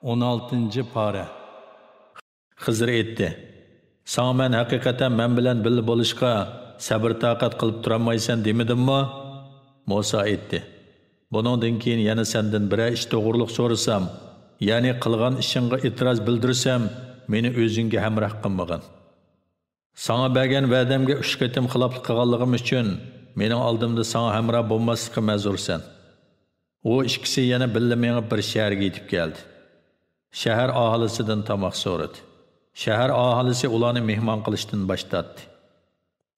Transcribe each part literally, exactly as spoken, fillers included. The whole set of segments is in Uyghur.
ئون ئالتىنچى پارە. خىزىر ئېيتتى: ساڭا مەن ھەقىقەتەن مەن بىلەن بىللە بولۇشقا سەبرى تاقەت قىلىپ تۇرالمايسەن دېمىدىممۇ؟ مۇسا ئېيتتى: بۇنىڭدىن كېيىن يەنە سەندىن بىرەر ئىش توغرۇلۇق سورىسام، يەنى قىلغان ئىشىڭغا ئېتىراز بىلدۈرسەم، مېنى ئۆزۈڭگە ھەمراھ قىلمىغىن. ساڭا بەرگەن ۋەدەمگە ئۈچ قېتىم خىلاپلىق قىلغانلىقىم ئۈچۈن مېنىڭ ئالدىمدا ساڭا ھەمراھ بولماسلىققا مەزۇرسەن. ئۇ ئىككىسى يەنە بىللە مېڭىپ بىر شەھەرگە يېتىپ كەلدى. شەھەر ئاھالىسىدىن تاماق سورىدى. شەھەر ئاھالىسى ئۇلارنى مېھمان قىلىشتىن باش تارتتى.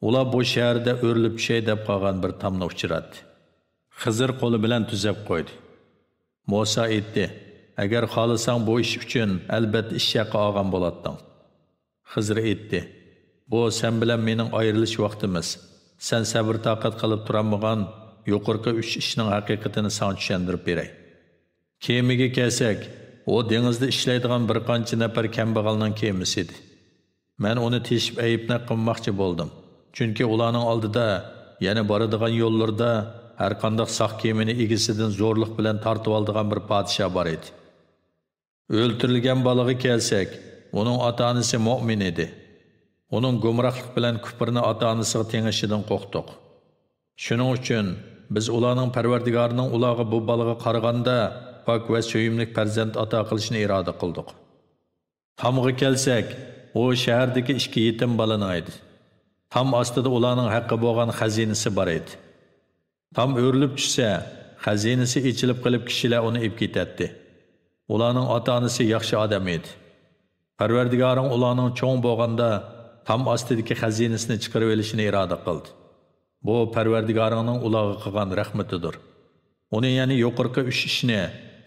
ئۇلار بۇ شەھەردە ئۆرۈلۈپ چۈشەي دەپ قالغان بىر تامنى ئۇچراتتى. خىزىر قولى بىلەن تۈزەپ قويدى. مۇسا ئېيتتى: ئەگەر خالىساڭ بۇ ئىش ئۈچۈن ئەلبەتتە ئىش ھەققى ئالغان بولاتتىڭ. خىزىر ئېيتتى: بۇ سەن بىلەن مېنىڭ ئايرىلىش ۋاقتىمىز. سەن سەبرى تاقەت قىلىپ تۇرالمىغان يۇقىرىقى ئۈچ ئىشنىڭ ھەقىقىتىنى ساڭا چۈشەندۈرۈپ بېرەي. كېمىگە كەلسەك، ئۇ دېڭىزدا ئىشلەيدىغان بىر قانچە نەپەر كەمبەغەلنىڭ كېمىسى ئىدى. مەن ئۇنى تېشىپ ئەيىبناك قىلماقچى بولدۇم. چۈنكى ئۇلارنىڭ ئالدىدا، يەنى بارىدىغان يوللىرىدا ھەرقانداق ساق كېمىنى ئىگىسىدىن زورلۇق بىلەن تارتىۋالىدىغان بىر پادىشاھ بار ئىدى. ئۆلتۈرۈلگەن بالىغا كەلسەك، ئۇنىڭ ئاتا-ئانىسى مۆمىن ئىدى. ئۇنىڭ گۇمراھلىق بىلەن كۇپرنى ئاتا-ئانىسىغا تېڭىشىدىن قورقتۇق. شۇنىڭ ئۈچۈن بىز ئۇلارنىڭ پەرۋەردىگارىنىڭ ئۇلارغا بۇ بالىغا قارىغاندا پاك ۋە سۆيۈملۈك پەرزەنت ئاتا قىلىشنى ئىرادە قىلدۇق. تامغا كەلسەك، ئۇ شەھەردىكى ئىككى يېتىم بالىنىڭ ئىدى. تام ئاستىدا ئۇلارنىڭ ھەققى بولغان خەزىنىسى بار ئىدى. تام ئۆرۈلۈپ چۈشسە، خەزىنىسى ئېچىلىپ قېلىپ، كىشىلەر ئۇنى ئېلىپ كېتەتتى. ئۇلارنىڭ ئاتا-ئانىسى ياخشى ئادەم ئىدى. پەرۋەردىگارىڭ ئۇلارنىڭ چوڭ بولغاندا تام ئاستىدىكى خەزىنىسىنى چىقىرىۋېلىشىنى ئىرادە قىلدى. بۇ پەرۋەردىگارىڭنىڭ ئۇلارغا قىلغان رەھمىتىدۇر. ئۇنى، يەنى يۇقىرىقى ئۈچ ئىشنى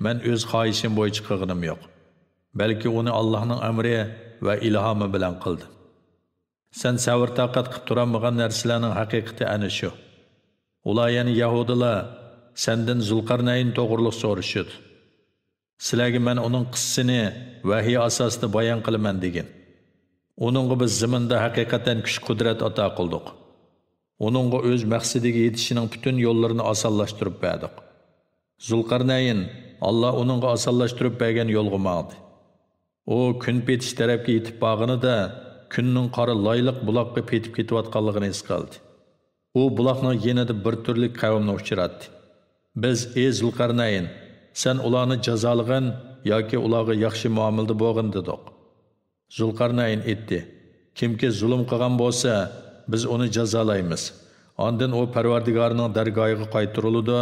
مەن ئۆز خاھىشىم بويىچە قىلغىنىم يوق. بەلكى ئۇنى ئاللاھنىڭ ئەمرى ۋە ئىلھامى بىلەن قىلدىم. سەن سەۋر-تاقەت قىپ تۇرالمىغان نەرسىلەرنىڭ ھەقىقىتى ئەنە شۇ. ئۇلار، يەنى يەھۇدىيلار، سەندىن زۇلقەرنەين توغرۇلۇق سورىشىدۇ. سىلەرگە مەن ئۇنىڭ قىسسىسىنى ۋەھىي ئاساسىدا بايان قىلىمەن دېگىن. ئۇنىڭغا بىز زېمىندا ھەقىقەتەن كۈچ-قۇدرەت ئاتا قىلدۇق. ئۇنىڭغا ئۆز مەقسىتىگە يېتىشىنىڭ پۈتۈن يوللىرىنى ئاسانلاشتۇرۇپ بەردۇق. زۇلقەرنەين، ئاللا ئۇنىڭغا ئاسانلاشتۇرۇپ بەرگەن يولغا ماڭدى. ئۇ كۈن پېتىش تەرەپكە يېتىپ بارغىنىدا، كۈننىڭ قارا لايلىق بۇلاققا پېتىپ كېتىۋاتقانلىقىنى ھېس قىلدى. ئۇ بۇلاقنىڭ يېنىدا بىر تۈرلۈك قەۋمنى ئۇچراتتى. بىز: «ئى زۇلقەرنەين، سەن ئۇلارنى جازالىغىن ياكى ئۇلارغا ياخشى مۇئامىلىدە بولغىن» دېدۇق. زۇلقەرنەين ئېيتتى: «كىمكى زۇلۇم قىلغان بولسا، بىز ئۇنى جازالايمىز. ئاندىن ئۇ پەرۋەردىگارىنىڭ دەرگاھىغا قايتۇرۇلىدۇ،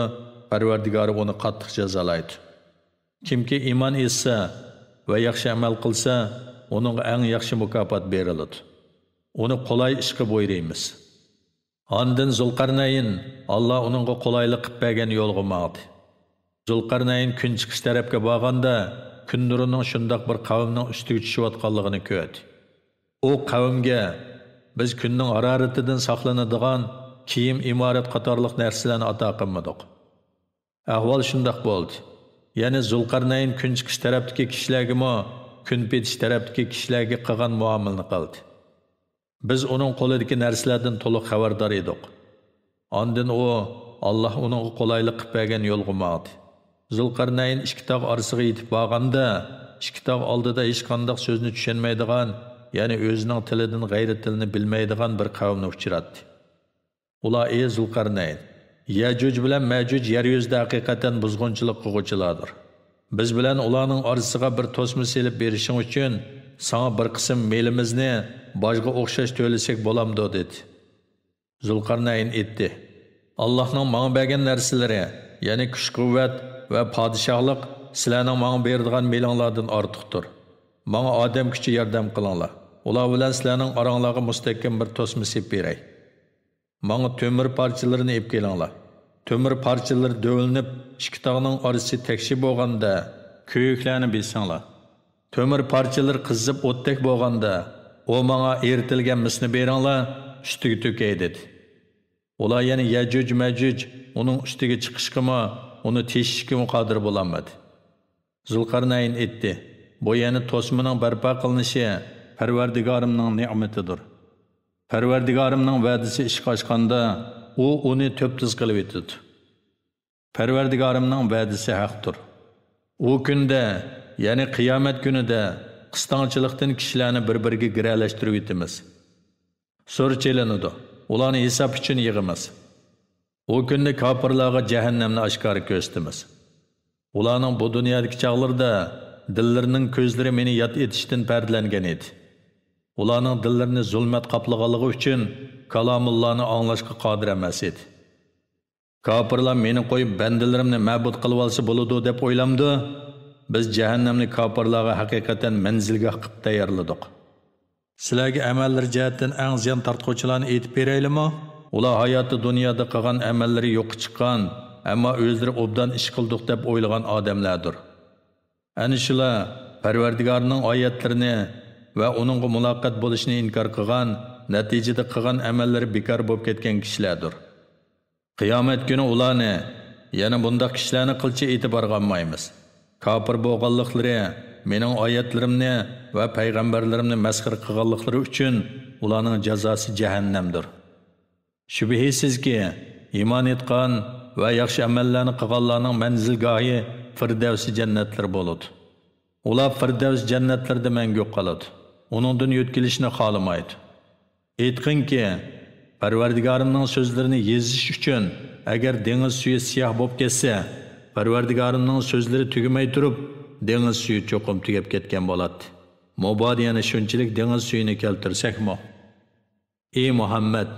پەرۋەردىگارى ئۇنى قاتتىق جازالايدۇ. كىمكى ئىمان ئېيتسا ۋە ياخشى ئەمەل قىلسا، ئۇنىڭغا ئەڭ ياخشى مۇكاپات بېرىلىدۇ. ئۇنى قولاي ئىشقا بۇيرۇيمىز.» ئاندىن زۇلقەرنەين، ئاللا ئۇنىڭغا قولايلىق قىپ بەرگەن يولغا ماڭدى. زۇلقەرنەين كۈن چىقىش تەرەپكە بارغاندا، كۈن نۇرىنىڭ شۇنداق بىر قەۋمنىڭ ئۈستىگە چۈشۈۋاتقانلىقىنى كۆردى. ئۇ قەۋمگە: «بىز كۈننىڭ ھارارىتىدىن ساقلىنىدىغان كىيىم، ئىمارەت قاتارلىق نەرسىلەرنى ئاتا قىلمىدۇق.» ئەھۋال شۇنداق بولدى. يەنى زۇلقەرنەين كۈن چىقىش تەرەپتىكى كىشىلەرگىمۇ كۈن پېتىش تەرەپتىكى كىشىلەرگە قىلغان مۇئامىلىنى قىلدى. بىز ئۇنىڭ قولىدىكى نەرسىلەردىن تولۇق خەۋەردار ئىدۇق. ئاندىن ئۇ، ئاللا ئۇنىڭغا قولايلىق قىپ بەرگەن يولغا ماڭدى. زۇلقەرنەين ئىككى تاغ ئارىسىغا يېتىپ بارغاندا، ئىككى تاغ ئالدىدا ھېچقانداق سۆزنى چۈشەنمەيدىغان، يەنى ئۆزىنىڭ تىلىدىن غەيرىي تىلنى بىلمەيدىغان بىر قەۋمنى ئۇچراتتى. ئۇلار: «ئى زۇلقەرنەين، يەجۇج بىلەن مەجۇج يەر يۈزىدە ھەقىقەتەن بۇزغۇنچىلىق قىلغۇچىلاردۇر. بىز بىلەن ئۇلارنىڭ ئارىسىغا بىر توسما سېلىپ بېرىشىڭ ئۈچۈن ساڭا بىر قىسىم مېلىمىزنى باجغا ئوخشاش تۆلىسەك بولامدۇ؟» دېدى. زۇلقەرنەين ئېيتتى: «ئاللاھنىڭ ماڭا بەرگەن نەرسىلىرى، يەنى كۈچ-قۇۋۋەت ۋە پادىشاھلىق سىلەرنىڭ ماڭا بېرىدىغان مېلىڭلاردىن ئارتۇقتۇر. ماڭا ئادەم كۈچى ياردەم قىلىڭلار. ئۇلار بىلەن سىلەرنىڭ ئاراڭلارغا مۇستەھكەم بىر توسما سېلىپ بېرەي. ماڭا تۆمۈر پارچىلىرىنى ئېلىپ كېلىڭلار. تۆمۈر پارچىلىرى دۆۋىلىنىپ، ئىككى تاغنىڭ ئارىسى تەكشى بولغاندا، كۆيۈكلەرنى بېسىڭلار. تۆمۈر پارچىلىرى قىزىپ ئوتتەك بولغاندا، ئۇ ماڭا ئېرىتىلگەن مىسنى بېرىڭلار، ئۈستىگە تۆكەي» دېدى. ئۇلار يەنە يەجۇج مەجۇج ئۇنىڭ ئۈستىگە چىقىشقىمۇ، ئۇنى تېشىشكىمۇ قادىر بولالمىدى. زۇلقەرنەين ئېيتتى: «بۇ يەنە توسمىنىڭ بەرپا قىلىنىشى پەرۋەردىگارىمنىڭ نېمىتىدۇر. پەرۋەردىگارىمنىڭ ۋەدىسى ئىشقا ئاشقاندا، ئۇ ئۇنى تۈپتۈز قىلىۋېتىدۇ. پەرۋەردىگارىمنىڭ ۋەدىسى ھەقتۇر. ئۇ كۈندە يەنى قىيامەت كۈنىدە قىستاڭچىلىقتىن كىشىلەرنى بىر-بىرىگە گىرەلەشتۈرۈۋېتىمىز. سۈر چېلىنىدۇ. ئۇلارنى ھېساب ئۈچۈن يىغىمىز. ئۇ كۈندە كاپىرلارغا جەھەننەمنى ئاشكارا كۆرسىتىمىز. ئۇلارنىڭ بۇ دۇنيادىكى چاغلىرىدا دىللىرىنىڭ كۆزلىرى مېنى ياد ئېتىشتىن پەردىلەنگەن ئىدى. ئۇلارنىڭ دىللىرىنى زۇلمەت قاپلىغانلىقى ئۈچۈن كالامۇللانى ئاڭلاشقا قادىر ئەمەس ئىدى. كاپىرلار مېنى قويۇپ بەندىلىرىمنى مەبۇد قىلىۋالسا بولىدۇ دەپ ئويلامدۇ؟ بىز جەھەننەمنى كاپىرلارغا ھەقىقەتەن مەنزىلگاھ قىلىپ تەييارلىدۇق. سىلەرگە ئەمەللىرى جەھەتتىن ئەڭ زىيان تارتقۇچىلارنى ئېيتىپ بېرەيلىمۇ؟ ئۇلار ھاياتى دۇنيادا قىلغان ئەمەللىرى يوققا چىققان، ئەمما ئۆزلىرى ئوبدان ئىش قىلدۇق دەپ ئويلىغان ئادەملەردۇر. ئەنە شۇلار پەرۋەردىگارنىڭ ئايەتلىرىنى ۋە ئۇنىڭغا مۇلاقات بولۇشنى ئىنكار قىلغان، نەتىجىدە قىلغان ئەمەللىرى بىكار بولۇپ كەتكەن كىشىلەردۇر. قىيامەت كۈنى ئۇلارنى، يەنى بۇنداق كىشىلەرنى قىلچە ئېتىبارغا ئالمايمىز. كاپىر بولغانلىقلىرى، مېنىڭ ئايەتلىرىمنى ۋە پەيغەمبەرلىرىمنى مەسخىرە قىلغانلىقلىرى ئۈچۈن ئۇلارنىڭ جازاسى جەھەننەمدۇر. شۈبھىسىزكى، ئىمان ئېيتقان ۋە ياخشى ئەمەللەرنى قىلغانلارنىڭ مەنزىلگاھى فىردەۋس جەننەتلىرى بولىدۇ. ئۇلار فىردەۋس جەننەتلىرىدە مەڭگۈ قالىدۇ. ئۇنىڭدىن يۆتكىلىشنى خالىمايدۇ. ئېيتقىنكى، پەرۋەردىگارىمنىڭ سۆزلىرىنى يېزىش ئۈچۈن، ئەگەر دېڭىز سۈيى سىياھ بولۇپ كەتسە، پەرۋەردىگارىمنىڭ سۆزلىرى تۈگىمەي تۇرۇپ، دېڭىز سۈيى چوقۇم تۈگەپ كەتكەن بولاتتى. مۇبادا يەنە شۇنچىلىك دېڭىز سۈيىنى كەلتۈرسەكمۇ؟ ئى مۇھەممەد،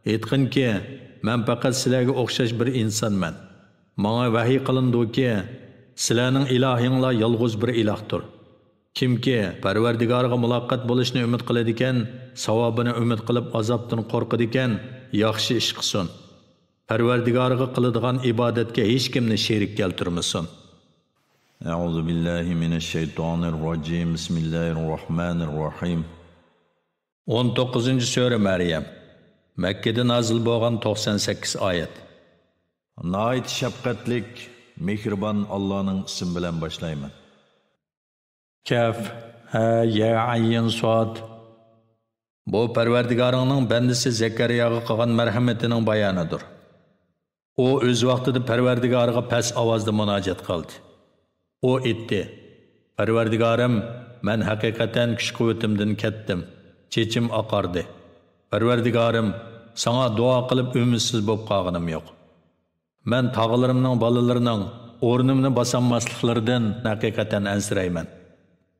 ئېيتقىنكى، مەن پەقەت سىلەرگە ئوخشاش بىر ئىنسانمەن. ماڭا ۋەھىي قىلىنىدۇكى، سىلەرنىڭ ئىلاھىڭلار يالغۇز بىر ئىلاھتۇر. كىمكى پەرۋەردىگارىغا مۇلاقات بولۇشنى ئۈمىد قىلىدىكەن، ساۋابىنى ئۈمىد قىلىپ ئازابتىن قورقىدىكەن، ياخشى ئىش قىلسۇن. پەرۋەردىگارىغا قىلىدىغان ئىبادەتكە ھېچكىمنى شېرىك كەلتۈرمىسۇن. أعوذ بالله من الشيطان الرجيم. بسم الله الرحمن الرحيم. ئون توققۇزىنچى سۈرە مەريەم. مەككىدە نازىل بولغان توقسان سەككىز ئايەت. ناھايىتى شەپقەتلىك، مېھرىبان ئاللانىڭ ئىسمى بىلەن باشلايمەن. كەھف، ھە، يە، ئەين، ساد. بۇ پەرۋەردىگارىڭنىڭ بەندىسى زەكەرىياغا قىلغان مەرھەمىتىنىڭ بايانىدۇر. ئۇ ئۆز ۋاقتىدا پەرۋەردىگارىغا پەس ئاۋازدا مۇناجات قىلدى. ئۇ ئېيتتى: پەرۋەردىگارىم، مەن ھەقىقەتەن كۈچ-قۇۋۋىتىمدىن كەتتىم، چېچىم ئاقاردى. پەرۋەردىگارىم، ساڭا دۇئا قىلىپ ئۈمىدسىز بولۇپ قالغىنىم يوق. مەن تاغىلىرىمنىڭ بالىلىرىنىڭ ئورنۇمنى باسالماسلىقلىرىدىن ھەقىقەتەن ئەنسىرەيمەن.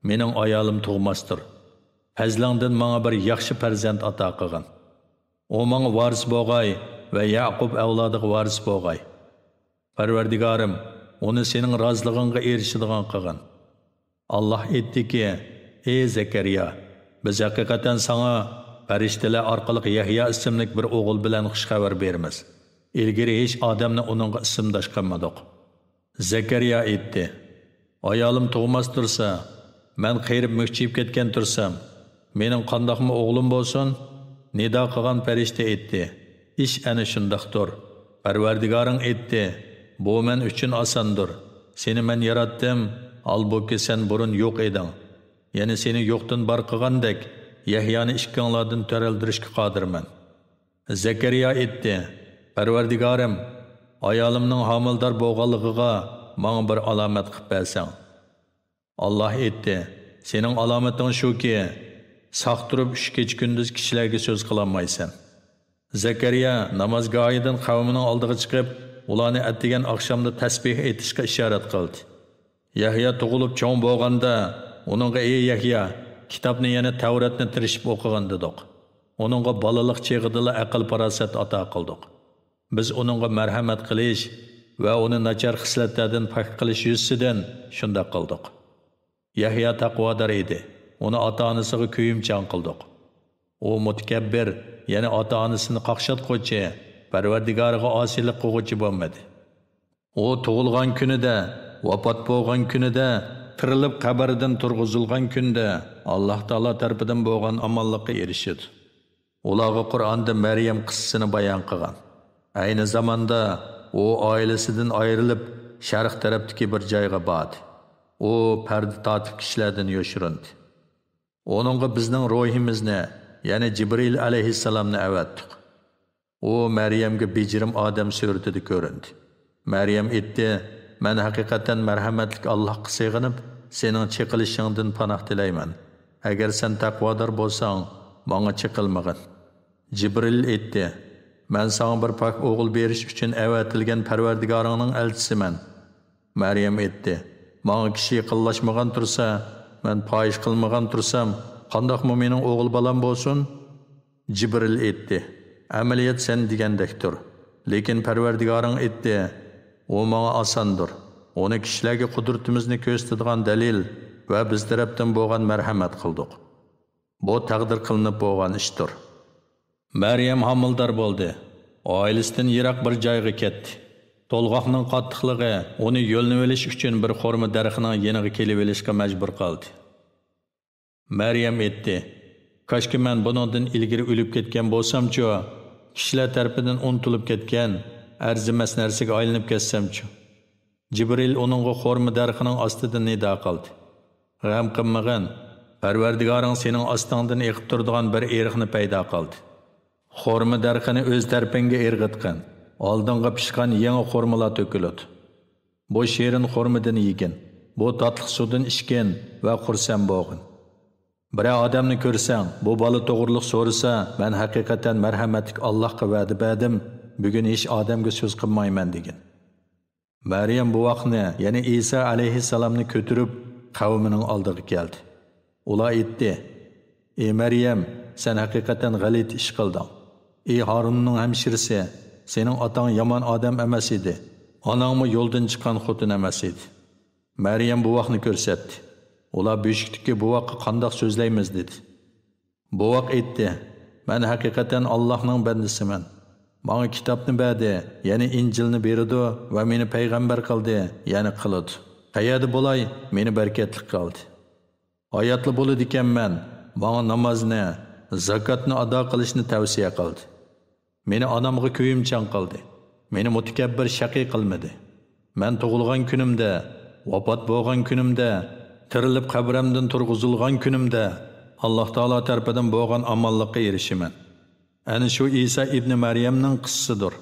مېنىڭ ئايالىم تۇغماستۇر. پەزلىڭدىن ماڭا بىر ياخشى پەرزەنت ئاتا قىلغىن. ئۇ ماڭا ۋارىس بولغاي ۋە يەقۇب ئەۋلادىغا ۋارىس بولغاي. پەرۋەردىگارىم، ئۇنى سېنىڭ رازىلىقىڭغا ئېرىشىدىغان قىلغىن. ئاللاھ ئېيتتىكى: ئى زەكەرىيا، بىز ھەقىقەتەن ساڭا پەرىشتىلەر ئارقىلىق يەھيا ئىسىملىك بىر ئوغۇل بىلەن خۇش خەۋەر بېرىمىز. ئىلگىرى ھېچ ئادەمنى ئۇنىڭغا ئىسىمداش قىلمىدۇق. زەكەرىيا ئېيتتى: ئايالىم تۇغماس تۇرسا، مەن قېرىپ مۈكچىيىپ كەتكەن تۇرسام، مېنىڭ قانداقمۇ ئوغلۇم بولسۇن؟ نىدا قىلغان پەرىشتە ئېيتتى: ئىش ئەنە شۇنداقتۇر. پەرۋەردىگارىڭ ئېيتتى: بۇ مەن ئۈچۈن ئاساندۇر. سېنى مەن ياراتتىم، ھالبۇكى، سەن بۇرۇن يوق ئىدىڭ. يەنى سېنى يوقتىن بار قىلغاندەك، يەھيانى ئىككىڭلاردىن تىرىلدۈرۈشكە قادىرمەن. زەكەرىيا ئېيتتى: پەرۋەردىگارىم، ئايالىمنىڭ ھامىلىدار بولغانلىقىغا ماڭا بىر ئالامەت قىلىپ بەرسەڭ. ئاللاھ ئېيتتى: سېنىڭ ئالامىتىڭ شۇكى، ساق تۇرۇپ ئۈچ كېچە-كۈندۈز كىشىلەرگە سۆز قىلالمايسەن. زەكەرىيا نامازگاھىدىن قەۋمىنىڭ ئالدىغا چىقىپ، ئۇلارنى ئەتىگەن ئاخشامدا تەسبىھ ئېيتىشقا ئىشارەت قىلدى. يەھيا تۇغۇلۇپ چوڭ بولغاندا، ئۇنىڭغا: ئى يەھيا، كىتابنى، يەنى تەۋراتنى تىرىشىپ ئوقۇغىن، دېدۇق. ئۇنىڭغا بالىلىق چېغىدىلا ئەقىل-پاراسەت ئاتا قىلدۇق. بىز ئۇنىڭغا مەرھەمەت قىلىش ۋە ئۇنى ناچار خىسلەتلەردىن پاك قىلىش يۈزىسىدىن شۇنداق قىلدۇق. يەھيا تەقۋادار ئىدى. ئۇنى ئاتا-ئانىسىغا كۆيۈمچان قىلدۇق. ئۇ مۇتەكەببىر، يەنى ئاتا-ئانىسىنى قاقشاتقۇچى، پەرۋەردىگارىغا ئاسىيلىق قىلغۇچى بولمىدى. ئۇ تۇغۇلغان كۈنىدە، ۋاپات بولغان كۈنىدە، تىرىلىپ قەبرىدىن تۇرغۇزۇلغان كۈندە ئاللاھ تائالا تەرىپىدىن بولغان ئامانلىققا ئېرىشىدۇ. ئۇلارغا قۇرئاندا مەريەم قىسسىسىنى بايان قىلغان. ئەينى زاماندا ئۇ ئائىلىسىدىن ئايرىلىپ، شەرق تەرەپتىكى بىر جايغا باردى. ئۇ پەردە تارتىپ كىشىلەردىن يوشۇرۇندى. ئۇنىڭغا بىزنىڭ روھىمىزنى، يەنى جىبرىئىل ئەلەيھىسسالامنى ئەۋەتتۇق. ئۇ مەريەمگە بېجىرىم ئادەم سۈرىتىدە كۆرۈندى. مەريەم ئېيتتى: مەن ھەقىقەتەن مەرھەمەتلىك ئاللاھقا سېغىنىپ، سېنىڭ چېقىلىشىڭدىن پاناھ تىلەيمەن. ئەگەر سەن تەقۋادار بولساڭ، ماڭا چېقىلمىغىن. جىبرىل ئېيتتى: مەن ساڭا بىر پاك ئوغۇل بېرىش ئۈچۈن ئەۋەتىلگەن پەرۋەردىگارىڭنىڭ ئەلچىسىمەن. مەريەم ئېيتتى: ماڭا كىشى يېقىنلاشمىغان تۇرسا، مەن پاھىش قىلمىغان تۇرسام، قانداقمۇ مېنىڭ ئوغۇل بالام بولسۇن؟ جىبرىل ئېيتتى: ئەمەلىيەت سەن دېگەندەكتۇر. لېكىن پەرۋەردىگارىڭ ئېيتتى: ئۇ ماڭا ئاساندۇر. ئۇنى كىشىلەرگە قۇدرىتىمىزنى كۆرسىتىدىغان دەلىل ۋە بىز تەرەپتىن بولغان مەرھەمەت قىلدۇق. بۇ تەقدىر قىلىنىپ بولغان ئىشتۇر. مەريەم ھامىلىدار بولدى. ئائىلىسىدىن يىراق بىر جايغا كەتتى. تولغاقنىڭ قاتتىقلىقى ئۇنى يۆلىنىۋېلىش ئۈچۈن بىر خورما دەرىخىنىڭ يېنىغا كېلىۋېلىشقا مەجبۇر قىلدى. مەريەم ئېيتتى: كاشكى مەن بۇنىڭدىن ئىلگىرى ئۆلۈپ كەتكەن بولسامچۇ، كىشىلەر تەرىپىدىن ئۇنتۇلۇپ كەتكەن، ئەرزىمەس نەرسىگە ئايلىنىپ كەتسەمچۇ؟ جىبرىل ئۇنىڭغا خورما دەرىخىنىڭ ئاستىدىن نىدا قىلدى: غەم قىلمىغىن، پەرۋەردىگارىڭ سېنىڭ ئاستىڭدىن ئېقىپ تۇرىدىغان بىر ئېرىقنى پەيدا قىلدى. خورما دەرىخىنى ئۆز تەرىپىڭگە ئىرغىتقىن، ئالدىڭغا پىشقان يېڭى خورمىلار تۆكۈلىدۇ. بۇ شېرىن خورمىدىن يېگىن، بۇ تاتلىق سۇدىن ئىچكىن ۋە خۇرسەن بولغىن. بىرەر ئادەمنى كۆرسەڭ، بۇ بالا توغرۇلۇق سورىسا، مەن ھەقىقەتەن مەرھەمەتلىك ئاللاھقا ۋەدە بەردىم، بۈگۈن ھېچ ئادەمگە سۆز قىلمايمەن، دېگىن. مەريەم بوۋاقنى، يەنى ئىسا ئەلەيھىسسالامنى كۆتۈرۈپ، قەۋمىنىڭ ئالدىغا كەلدى. ئۇلار ئېيتتى: ئى مەريەم، سەن ھەقىقەتەن غەلىتە ئىش قىلدىڭ. ئى ھارۇننىڭ ھەمشىرىسى، سېنىڭ ئاتاڭ يامان ئادەم ئەمەس ئىدى، ئاناڭمۇ يولدىن چىققان خوتۇن ئەمەس ئىدى. مەريەم بوۋاقنى كۆرسەتتى. ئۇلار بۆشۈكتىكى بوۋاققا قانداق سۆزلەيمىز دېدى. بوۋاق ئېيتتى: مەن ھەقىقەتەن ئاللاھنىڭ بەندىسىمەن. ماڭا كىتابنى بەردى، يەنى ئىنجىلنى بېرىدۇ ۋە مېنى پەيغەمبەر قىلدى، يەنى قىلىدۇ. قەيەردە بولاي، مېنى بەرىكەتلىك قىلدى. ھاياتلا بولىدىكەنمەن، ماڭا نامازنى، زاكاتنى ئادا قىلىشنى تەۋسىيە قىلدى. مېنى ئانامغا كۆيۈمچان قىلدى. مېنى مۇتەكەببىر، شەقىي قىلمىدى. مەن تۇغۇلغان كۈنۈمدە، ۋاپات بولغان كۈنۈمدە، تىرىلىپ قەبرەمدىن تۇرغۇزۇلغان كۈنۈمدە، ئاللاھ تائالا تەرىپىدىن بولغان ئامانلىققا ئېرىشىمەن. ئەنە شۇ ئىسا ئىبنى مەريەمنىڭ قىسسىسىدۇر.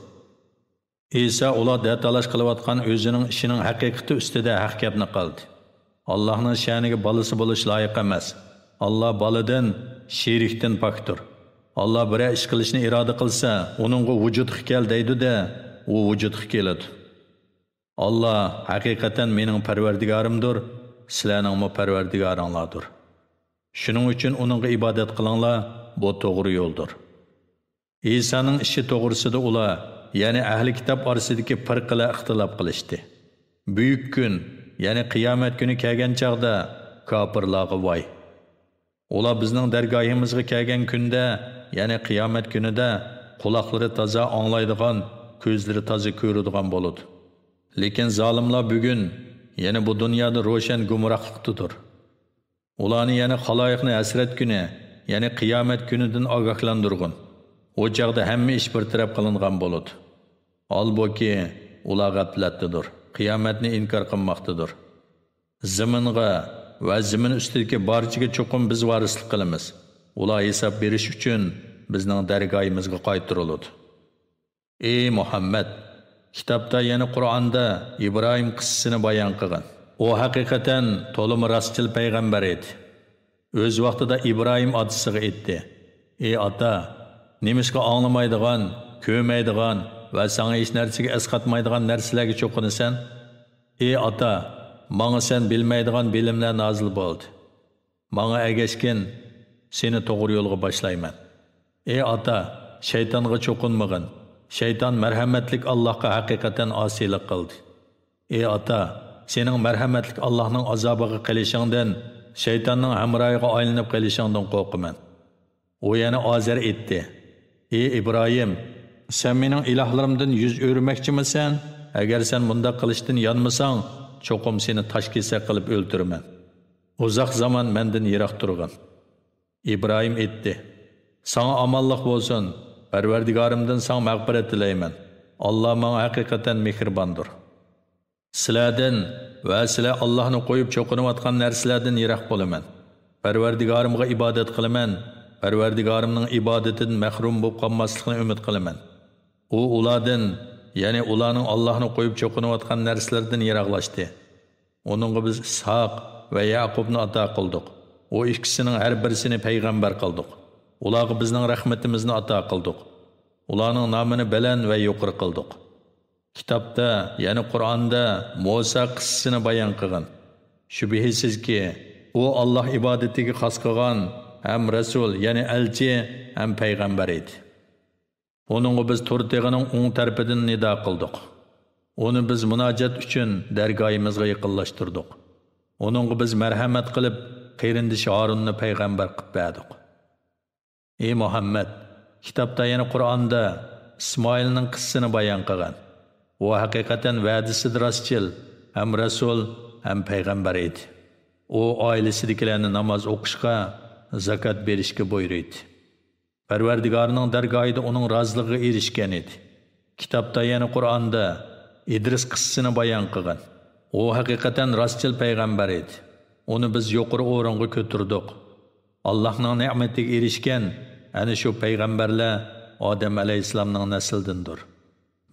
ئىسا ئۇلار دەتالاش قىلىۋاتقان ئۆزىنىڭ ئىشىنىڭ ھەقىقىتى ئۈستىدە ھەق گەپنى قىلدى. ئاللاھنىڭ شەنىگە بالىسى بولۇش لايىق ئەمەس. ئاللاھ بالىدىن، شېرىكتىن پاكتۇر. ئاللاھ بىرەر ئىش قىلىشنى ئىرادە قىلسا، ئۇنىڭغا ۋۇجۇدقا كەل دەيدۇ-دە، ئۇ ۋۇجۇدقا كېلىدۇ. ئاللاھ ھەقىقەتەن مېنىڭ پەرۋەردىگارىمدۇر، سىلەرنىڭمۇ پەرۋەردىگارىڭلاردۇر. شۇنىڭ ئۈچۈن ئۇنىڭغا ئىبادەت قىلىڭلار، بۇ توغرا يولدۇر. ئىسانىڭ ئىشى توغرىسىدا ئۇلار، يەنى ئەھلى كىتاب ئارىسىدىكى پىرقىلەر ئىختىلاپ قىلىشتى. بۈيۈك كۈن، يەنى قىيامەت كۈنى كەلگەن چاغدا كاپىرلارغا ۋاي! ئۇلار بىزنىڭ دەرگاھىمىزغا كەلگەن كۈندە، يەنى قىيامەت كۈنىدە قۇلاقلىرى تازا ئاڭلايدىغان، كۆزلىرى تازا كۆرىدىغان بولىدۇ. لېكىن زالىملار بۈگۈن، يەنى بۇ دۇنيادا روشەن گۇمراھلىقتىدۇر. ئۇلارنى يەنى خالايىقنى ھەسرەت كۈنى، يەنى قىيامەت كۈنىدىن ئاگاھلاندۇرغىن. ئۇ چاغدا ھەممە ئىش بىر تەرەپ قىلىنغان بولىدۇ. ھالبۇكى، ئۇلار غەپلەتتىدۇر، قىيامەتنى ئىنكار قىلماقتىدۇر. زېمىنغا ۋە زېمىن ئۈستىدىكى بارچىگە چوقۇم بىز ۋارىسلىق قىلىمىز. ئۇلار ھېساب بېرىش ئۈچۈن بىزنىڭ دەرگاھىمىزغا قايتۇرۇلىدۇ. ئى مۇھەممەد! كىتابتا، يەنى قۇرئاندا ئىبراھىم قىسسىسىنى بايان قىلغىن. ئۇ ھەقىقەتەن تولىمۇ راستچىل پەيغەمبەر ئىدى. ئۆز ۋاقتىدا ئىبراھىم ئاتىسىغا ئېيتتى: ئى ئاتا، نېمىشقا ئاڭلىمايدىغان، كۆرمەيدىغان ۋە ساڭا ھېچ نەرسىگە ئەسقاتمايدىغان نەرسىلەرگە چوقۇنىسەن؟ ئى ئاتا، ماڭا سەن بىلمەيدىغان بىلىملەر نازىل بولدى. ماڭا ئەگەشكىن، سېنى توغرا يولغا باشلايمەن. ئى ئاتا، شەيتانغا چوقۇنمىغىن. شەيتان مەرھەمەتلىك ئاللاھقا ھەقىقەتەن ئاسىيلىق قىلدى. ئى ئاتا، سېنىڭ مەرھەمەتلىك ئاللاھنىڭ ئازابىغا قېلىشىڭدىن، شەيتاننىڭ ھەمراھىغا ئايلىنىپ قېلىشىڭدىن قورقىمەن. ئۇ يەنە ئازەر ئېيتتى: ئى ئىبراھىم، سەن مېنىڭ ئىلاھلىرىمدىن يۈز ئۆرۈمەكچىمىسەن؟ ئەگەر سەن مۇنداق قىلىشتىن يانمىساڭ، چوقۇم سېنى تاش كېسەك قىلىپ ئۆلتۈرىمەن. ئۇزاق زامان مەندىن يىراق تۇرغىن. ئىبراھىم ئېيتتى: ساڭا ئامانلىق بولسۇن، پەرۋەردىگارىمدىن ساڭا مەغپىرەت تىلەيمەن. ئاللا ماڭا ھەقىقەتەن مېھرىباندۇر. سىلەردىن ۋە سىلەر ئاللاھنى قويۇپ چوقۇنۇۋاتقان نەرسىلەردىن يىراق بولىمەن. پەرۋەردىگارىمغا ئىبادەت قىلىمەن، پەرۋەردىگارىمنىڭ ئىبادىتىدىن مەھرۇم بولۇپ قالماسلىقنى ئۈمىد قىلىمەن. ئۇ ئۇلاردىن، يەنى ئۇلارنىڭ ئاللاھنى قويۇپ چوقۇنۇۋاتقان نەرسىلىرىدىن يىراقلاشتى. ئۇنىڭغا بىز ئىسھاق ۋە يەقۇبنى ئاتا قىلدۇق. ئۇ ئىككىسىنىڭ ھەر بىرسىنى پەيغەمبەر قىلدۇق. ئۇلارغا بىزنىڭ رەھمىتىمىزنى ئاتا قىلدۇق. ئۇلارنىڭ نامىنى بەلەن ۋە يۇقىرى قىلدۇق. كىتابتا، يەنى قۇرئاندا مۇسا قىسسىسىنى بايان قىلغان. شۈبھىسىزكى، ئۇ ئاللاھ ئىبادىتىگە خاس قىلغان ھەم رەسۇل، يەنى ئەلچى ھەم پەيغەمبەر ئىدى. ئۇنىڭغا بىز تور تېغىنىڭ ئوڭ تەرىپىدىن نىدا قىلدۇق. ئۇنى بىز مۇناجات ئۈچۈن دەرگاھىمىزغا يېقىنلاشتۇردۇق. ئۇنىڭغا بىز مەرھەمەت قىلىپ، قېرىندىشى ھارۇننى پەيغەمبەر قىلىپ بەردۇق. ئى مۇھەممەد، كىتابتا، يەنى قۇرئاندا ئىسمائىلنىڭ قىسسىسىنى بايان قىلغان. ئۇ ھەقىقەتەن ۋەدىسىدە راستچىل، ھەم رەسۇل، ھەم پەيغەمبەر ئىدى. ئۇ ئائىلىسىدىكىلەرنى ناماز ئوقۇشقا، زاكات بېرىشكە بۇيرۇيدۇ. پەرۋەردىگارىنىڭ دەرگاھىدا ئۇنىڭ رازىلىقىغا ئېرىشكەن ئىدى. كىتابتا، يەنى قۇرئاندا ئىدرىس قىسسىسىنى بايان قىلغان. ئۇ ھەقىقەتەن راستچىل پەيغەمبەر ئىدى. ئۇنى بىز يۇقىرى ئورۇنغا كۆتۈردۇق. ئاللاھنىڭ نېمىتىگە ئېرىشكەن ئەنە شۇ پەيغەمبەرلەر ئادەم ئەلەيھىسسالامنىڭ نەسلىدىندۇر.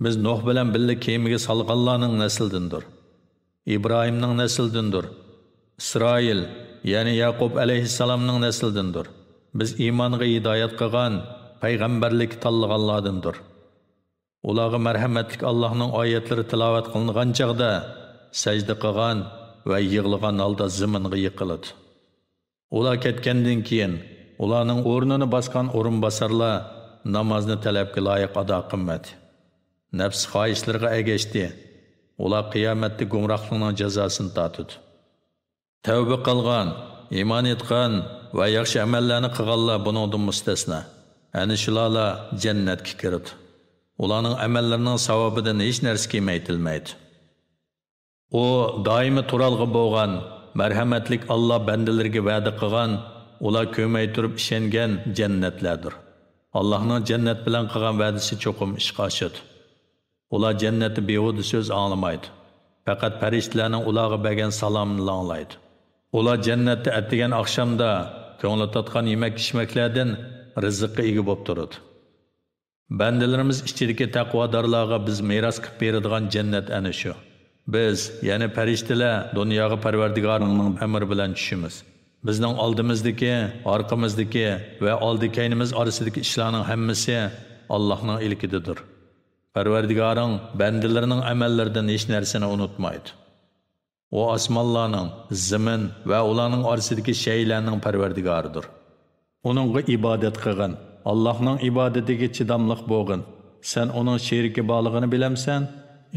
بىز نۇھ بىلەن بىللە كېمىگە سالغانلارنىڭ نەسلىدىندۇر. ئىبراھىمنىڭ نەسلىدىندۇر. ئىسرائىل، يەنى يەقۇب ئەلەيھىسسالامنىڭ نەسلىدىندۇر. بىز ئىمانغا ھىدايەت قىلغان، پەيغەمبەرلىككە تاللىغانلاردىندۇر. ئۇلارغا مەرھەمەتلىك ئاللاھنىڭ ئايەتلىرى تىلاۋەت قىلىنغان چاغدا سەجدە قىلغان ۋە يىغلىغان ھالدا زېمىنغا يىقىلىدۇ. ئۇلار كەتكەندىن كېيىن، ئۇلارنىڭ ئورنىنى باسقان ئورۇنباسارلار نامازنى تەلەپكە لايىق ئادا قىلمىدى. نەپس خاھىشلىرىغا ئەگەشتى. ئۇلار قىيامەتتە گۇمراھلىقنىڭ جازاسىنى تارتىدۇ. تەۋبە قىلغان، ئىمان ئېيتقان ۋە ياخشى ئەمەللەرنى قىلغانلار بۇنىڭدىن مۇستەسنا. ئەنە شۇلارلا جەننەتكە كىرىدۇ. ئۇلارنىڭ ئەمەللىرىنىڭ ساۋابىدىن ھېچ نەرسە كېمەيتىلمەيدۇ. ئۇ دائىمىي تۇرالغۇ بولغان مەرھەمەتلىك ئاللا بەندىلىرىگە ۋەدە قىلغان، ئۇلار كۆرمەي تۇرۇپ ئىشەنگەن جەننەتلەردۇر. ئاللانىڭ جەننەت بىلەن قىلغان ۋەدىسى چوقۇم ئىشقا ئاشىدۇ. ئۇلار جەننەتتە بىھۇدە سۆز ئاڭلىمايدۇ. پەقەت پەرىشتىلەرنىڭ ئۇلارغا بەرگەن سالامىنىلا ئاڭلايدۇ. ئۇلار جەننەتتە ئەتىگەن ئاخشامدا كۆڭلى تارتقان يېمەك-ئىچمەكلەردىن رىزىققا ئىگە بولۇپ تۇرىدۇ. بەندىلىرىمىز ئىچىدىكى تەقۋادارلارغا بىز مىراس قىلىپ بېرىدىغان جەننەت ئەنە شۇ. بىز، يەنى پەرىشتىلەر، دۇنياغا پەرۋەردىگارىڭنىڭ ئەمرى بىلەن چۈشىمىز. بىزنىڭ ئالدىمىزدىكى، ئارقىمىزدىكى ۋە ئالدى-كەينىمىز ئارىسىدىكى ئىشلارنىڭ ھەممىسى ئاللاھنىڭ ئىلكىدىدۇر. پەرۋەردىگارىڭ بەندىلىرىنىڭ ئەمەللىرىدىن ھېچ نەرسىنى ئۇنتۇمايدۇ. ئۇ ئاسمانلارنىڭ، زېمىن ۋە ئۇلارنىڭ ئارىسىدىكى شەيئىلەرنىڭ پەرۋەردىگارىدۇر. ئۇنىڭغا ئىبادەت قىلغىن، ئاللاھنىڭ ئىبادىتىگە چىداملىق بولغىن. سەن ئۇنىڭ شېرىكى بارلىقىنى بىلەمسەن؟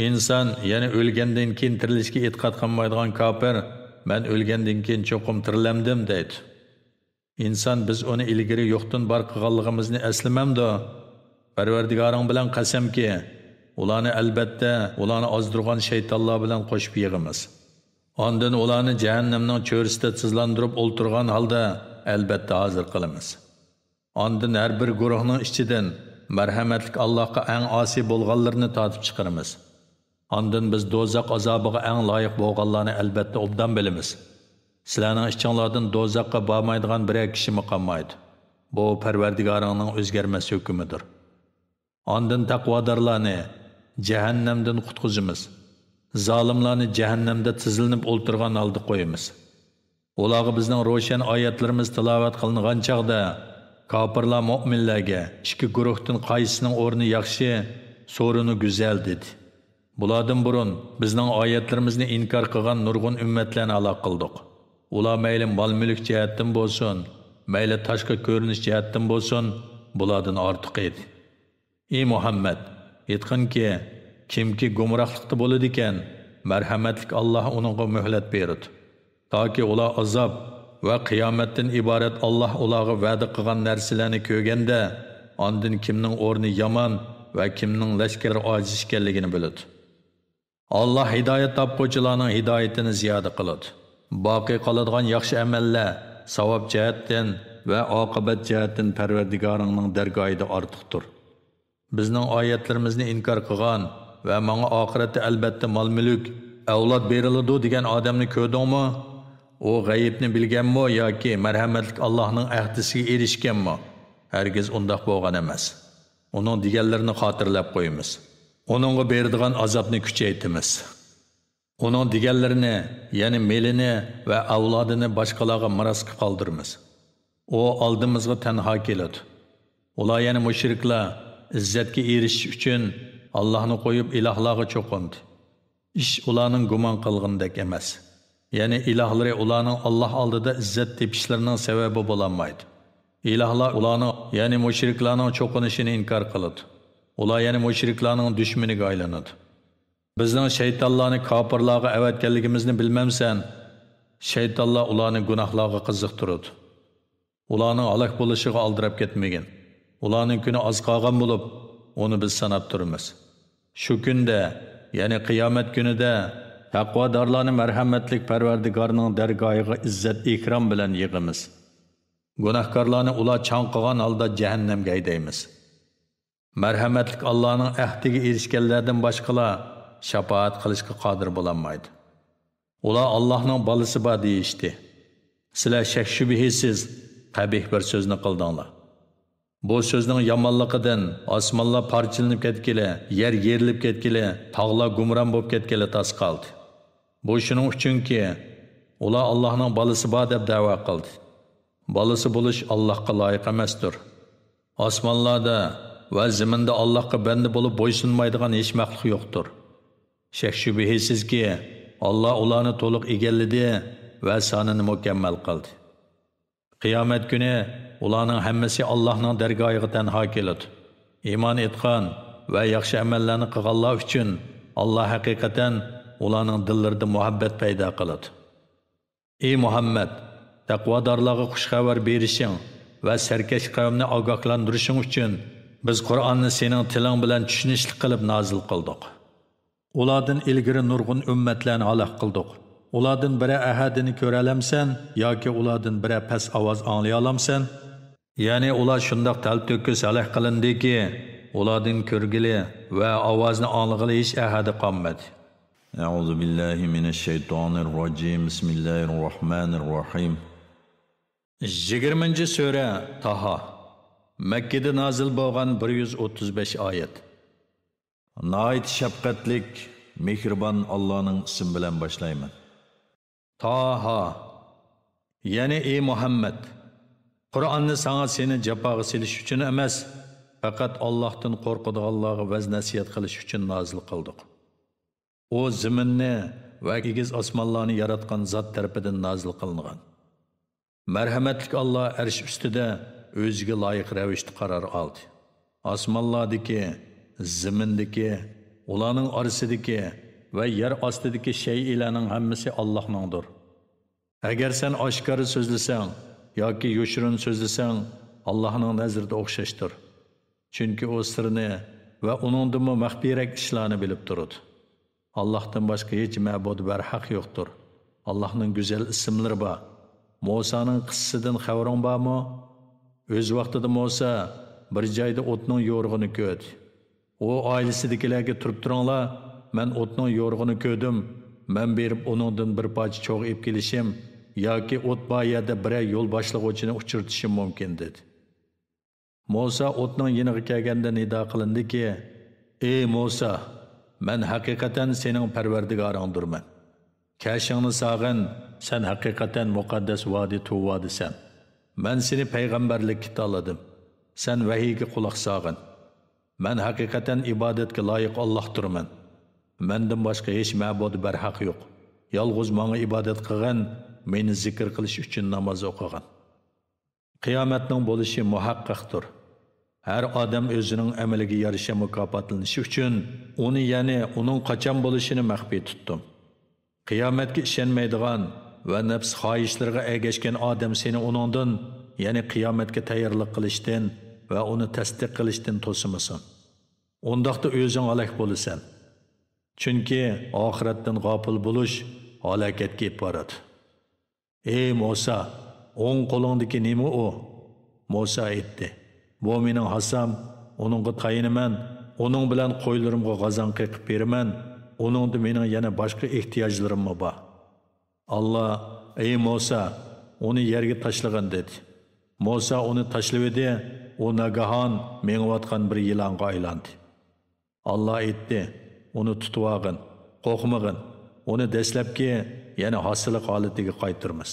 ئىنسان، يەنى ئۆلگەندىن كېيىن تىرىلىشكە ئېتىقاد قىلمايدىغان كاپىر، مەن ئۆلگەندىن كېيىن چوقۇم تىرىلەمدىم دەيدۇ. ئىنسان، بىز ئۇنى ئىلگىرى يوقتىن بار قىلغانلىقىمىزنى ئەسلىمەمدۇ؟ پەرۋەردىگارىڭ بىلەن قەسەمكى، ئۇلارنى ئەلبەتتە، ئۇلارنى ئازدۇرغان شەيتانلار بىلەن قوشۇپ يىغىمىز. ئاندىن ئۇلارنى جەھەننەمنىڭ چۆرىسىدە تىزلاندۇرۇپ ئولتۇرغان ھالدا ئەلبەتتە ھازىر قىلىمىز. ئاندىن ھەر بىر گۇرۇھنىڭ ئىچىدىن مەرھەمەتلىك ئاللاھقا ئەڭ ئاسىي بولغانلىرىنى تارتىپ چىقىرىمىز. ئاندىن بىز دوزاخ ئازابىغا ئەڭ لايىق بولغانلارنى ئەلبەتتە ئوبدان بىلىمىز. سىلەرنىڭ ئىچىڭلاردىن دوزاخقا بارمايدىغان بىرەر كىشىمۇ قالمايدۇ. بۇ پەرۋەردىگارىڭنىڭ ئۆزگەرمەس ھۆكمىدۇر. ئاندىن تەقۋادارلارنى جەھەننەمدىن قۇتقۇزىمىز. زالىملارنى جەھەننەمدە تىزلىنىپ ئولتۇرغان ھالدا قويىمىز. ئۇلارغا بىزنىڭ روشەن ئايەتلىرىمىز تىلاۋەت قىلىنغان چاغدا، كاپىرلار مۆمىنلەرگە، ئىككى گۇرۇھتىن قايسىسىنىڭ ئورنى ياخشى، سورۇنى گۈزەل، دېدى. بۇلاردىن بۇرۇن بىزنىڭ ئايەتلىرىمىزنى ئىنكار قىلغان نۇرغۇن ئۈممەتلەرنى ھالاك قىلدۇق. ئۇلار مەيلى مال-مۈلۈك جەھەتتىن بولسۇن، مەيلى تاشقى كۆرۈنۈش جەھەتتىن بولسۇن، بۇلاردىن ئارتۇق ئىدى. ئى مۇھەممەد، ئېيتقىنكى، كىمكى گۇمراھلىقتا بولىدىكەن، مەرھەمەتلىك ئاللاھ ئۇنىڭغا مۆھلەت بېرىدۇ. تاكى ئۇلار ئازاب ۋە قىيامەتتىن ئىبارەت ئاللاھ ئۇلارغا ۋەدە قىلغان نەرسىلەرنى كۆرگەندە، ئاندىن كىمنىڭ ئورنى يامان ۋە كىمنىڭ لەشكىرى ئاجىز ئىكەنلىكىنى بىلىدۇ. ئاللاھ ھىدايەت تاپقۇچىلارنىڭ ھىدايىتىنى زىيادە قىلىدۇ. باقىي قالىدىغان ياخشى ئەمەللەر ساۋاب جەھەتتىن ۋە ئاقىۋەت جەھەتتىن پەرۋەردىگارىڭنىڭ دەرگاھىدا ئارتۇقتۇر. بىزنىڭ ئايەتلىرىمىزنى ئىنكار قىلغان ۋە ماڭا ئاخىرەتتە ئەلبەتتە مال-مۈلۈك، ئەۋلاد بېرىلىدۇ دېگەن ئادەمنى كۆردۈڭمۇ؟ ئۇ غەيىبنى بىلگەنمۇ ياكى مەرھەمەتلىك ئاللاھنىڭ ئەھدىسىگە ئېرىشكەنمۇ؟ ھەرگىز ئۇنداق بولغان ئەمەس. ئۇنىڭ دېگەنلىرىنى خاتىرىلەپ قويىمىز. ئۇنىڭغا بېرىدىغان ئازابنى كۈچەيتىمىز. ئۇنىڭ دېگەنلىرىنى، يەنى مېلىنى ۋە ئەۋلادىنى باشقىلارغا مىراسقا قالدۇرىمىز. ئۇ ئالدىمىزغا تەنھا كېلىدۇ. ئۇلار، يەنى مۇشرىكلار، ئىززەتكە ئېرىشىش ئۈچۈن ئاللاھنى قويۇپ ئىلاھلارغا چوقۇندى. ئىش ئۇلارنىڭ گۇمان قىلغىنىدەك ئەمەس. يەنى ئىلاھلىرى ئۇلارنىڭ ئاللاھ ئالدىدا ئىززەت تېپىشلىرىنىڭ سەۋەبى بولالمايدۇ. ئىلاھلار ئۇلارنىڭ، يەنى مۇشرىكلارنىڭ چوقۇنۇشىنى ئىنكار قىلىدۇ. ئۇلار يەنە مۇشرىكلارنىڭ دۈشمىنىگە ئايلىنىدۇ. بىزنىڭ شەيتانلارنى كاپىرلارغا ئەۋەتكەنلىكىمىزنى بىلمەمسەن؟ شەيتانلار ئۇلارنى گۇناھلارغا قىزىقتۇرىدۇ. ئۇلارنىڭ ھالاك بولۇشىغا ئالدىراپ كەتمىگىن. ئۇلارنىڭ كۈنى ئاز قالغان بولۇپ، ئۇنى بىز ساناپ تۇرىمىز. شۇ كۈندە، يەنى قىيامەت كۈنىدە، تەقۋادارلارنى مەرھەمەتلىك پەرۋەردىگارنىڭ دەرگاھىغا ئىززەت-ئىكرام بىلەن يىغىمىز. گۇناھكارلارنى ئۇلار چاڭقىغان ھالدا جەھەننەمگە ھەيدەيمىز. مەرھەمەتلىك ئاللانىڭ ئەھدىگە ئېرىشكەنلەردىن باشقىلار شاپائەت قىلىشقا قادىر بولالمايدۇ. ئۇلار ئاللاھنىڭ بالىسى بار دېيىشتى. سىلەر شەك-شۈبھىسىز قەبىھ بىر سۆزنى قىلدىڭلار. بۇ سۆزنىڭ يامانلىقىدىن ئاسمانلار پارچىلىنىپ كەتكىلى، يەر يېرىلىپ كەتكىلى، تاغلار گۇمران بولۇپ كەتكىلى تاس قالدى. بۇ شۇنىڭ ئۈچۈنكى، ئۇلار ئاللاھنىڭ بالىسى بار دەپ دەۋا قىلدى. بالىسى بولۇش ئاللاھقا لايىق ئەمەستۇر. ئاسمانلاردا ۋە زېمىندا ئاللاھقا بەندە بولۇپ بويسۇنمايدىغان ھېچ مەخلۇق يوقتۇر. شەك-شۈبھىسىزكى، ئاللا ئۇلارنى تولۇق ئىگىلىدى ۋە سانىنى مۇكەممەل قىلدى. قىيامەت كۈنى ئۇلارنىڭ ھەممىسى ئاللاھنىڭ دەرگاھىغا تەنھا كېلىدۇ. ئىمان ئېيتقان ۋە ياخشى ئەمەللەرنى قىلغانلار ئۈچۈن ئاللا ھەقىقەتەن ئۇلارنىڭ دىللىرىدا مۇھەببەت پەيدا قىلىدۇ. ئى مۇھەممەد، تەقۋادارلارغا خۇش خەۋەر بېرىشىڭ ۋە سەركەش قەۋمنى ئاگاھلاندۇرۇشىڭ ئۈچۈن بىز قۇرئاننى سېنىڭ تىلىڭ بىلەن چۈشىنىشلىك قىلىپ نازىل قىلدۇق. ئۇلاردىن ئىلگىرى نۇرغۇن ئۈممەتلەرنى ھالاك قىلدۇق. ئۇلاردىن بىرەر ئەھەدىنى كۆرەلەمسەن ياكى ئۇلاردىن بىرەر پەس ئاۋاز ئاڭلىيالامسەن؟ يەنى ئۇلار شۇنداق تەلتۆكۈس ھالاك قىلىندىكى، ئۇلاردىن كۆرگىلى ۋە ئاۋازنى ئاڭلىغىلى ھېچ ئەھەدى قالمىدى. أعوذ بالله من الشيطان الرجيم. بسم الله الرحمن الرحيم. يىگىرمىنچى سۈرە، تاھا. مەككىدە نازىل بولغان، بىر يۈز ئوتتۇز بەش ئايەت. ناھايىتى شەپقەتلىك، مېھرىبان ئاللانىڭ ئىسمى بىلەن باشلايمەن. تاھا. يەنى ئى مۇھەممەد، قۇرئاننى ساڭا سېنى جاپاغا سېلىش ئۈچۈن ئەمەس، پەقەت ئاللاھتىن قورقىدىغانلارغا ۋەز-نەسىھەت قىلىش ئۈچۈن نازىل قىلدۇق. ئۇ زېمىننى ۋە ئېگىز ئاسمانلارنى ياراتقان زات تەرىپىدىن نازىل قىلىنغان. مەرھەمەتلىك ئاللا ئەرش ئۈستىدە ئۆزىگە لايىق رەۋىشتە قارار ئالدى. ئاسمانلاردىكى، زېمىندىكى، ئۇلارنىڭ ئارىسىدىكى ۋە يەر ئاستىدىكى شەيئىلەرنىڭ ھەممىسى ئاللاھنىڭدۇر. ئەگەر سەن ئاشكارا سۆزلىسەڭ ياكى يوشۇرۇن سۆزلىسەڭ، ئاللاھنىڭ نەزىرىدە ئوخشاشتۇر. چۈنكى ئۇ سىرنى ۋە ئۇنىڭدىنمۇ مەخپىيرەك ئىشلارنى بىلىپ تۇرىدۇ. ئاللاھتىن باشقا ھېچ مەبۇد بەرھەق يوقتۇر. ئاللاھنىڭ گۈزەل ئىسىملىرى بار. مۇسانىڭ قىسسىسىدىن خەۋىرىڭ بارمۇ؟ ئۆز ۋاقتىدا مۇسا بىر جايدا ئوتنىڭ يورۇقىنى كۆردى. ئۇ ئائىلىسىدىكىلەرگە، «تۇرۇپ تۇرۇڭلار، مەن ئوتنىڭ يورۇقىنى كۆردۈم. مەن بېرىپ ئۇنىڭدىن بىر پارچە چوغ ئېلىپ كېلىشىم ياكى ئوت بار يەردە بىرەر يول باشلىغۇچىنى ئۇچرىتىشىم مۇمكىن» دېدى. مۇسا ئوتنىڭ يېنىغا كەلگەندە نىدا قىلىندىكى، «ئى مۇسا، مەن ھەقىقەتەن سېنىڭ پەرۋەردىگارىڭدۇرمەن. كەشىڭنى ساغىن، سەن ھەقىقەتەن مۇقەددەس ۋادى تۇۋادىسەن. مەن سېنى پەيغەمبەرلىككە تاللىدىم. سەن ۋەھىيگە قۇلاق ساغىن. مەن ھەقىقەتەن ئىبادەتكە لايىق ئاللاھتۇرمەن. مەندىن باشقا ھېچ مەبۇد بەرھەق يوق. يالغۇز ماڭا ئىبادەت قىلغىن، مېنى زىكىر قىلىش ئۈچۈن ناماز ئوقۇغىن.» قىيامەتنىڭ بولۇشى مۇھەققەقتۇر. ھەر ئادەم ئۆزىنىڭ ئەمىلىگە يارىشا مۇكاپاتلىنىشى ئۈچۈن ئۇنى، يەنى ئۇنىڭ قاچان بولۇشىنى مەخپىي تۇتتۇم. قىيامەتكە ئىشەنمەيدىغان ۋە نەپس خاھىشلىرىغا ئەگەشكەن ئادەم سېنى ئۇنىڭدىن، يەنى قىيامەتكە تەييارلىق قىلىشتىن ۋە ئۇنى تەستىق قىلىشتىن توسىمىسۇن. ئۇنداقتا ئۆزۈڭ ھالاك بولىسەن. چۈنكى ئاخىرەتتىن غاپىل بولۇش ھالاكەتكە ئېلىپ بارىدۇ. «ئەي مۇسا، ئوڭ قولۇڭدىكى نېمە ئۇ؟» مۇسا ئېيتتى، «بۇ مېنىڭ ھاسام، ئۇنىڭغا تايىنىمەن، ئۇنىڭ بىلەن قويلىرىمغا غازاڭ قېقىپ بېرىمەن، ئۇنىڭدا مېنىڭ يەنە باشقا ئېھتىياجلىرىممۇ بار.» ئاللا، «ئەي مۇسا، ئۇنى يەرگە تاشلىغىن» دېدى. مۇسا ئۇنى تاشلىۋىدى، ئۇ ناگاھان مېڭىۋاتقان بىر يىلانغا ئايلاندى. ئاللا ئېيتتى، «ئۇنى تۇتۇۋالغىن، قورقمىغىن، ئۇنى دەسلەپكى، يەنى ھاسىلىق ھالىتىگە قايتۇرىمىز.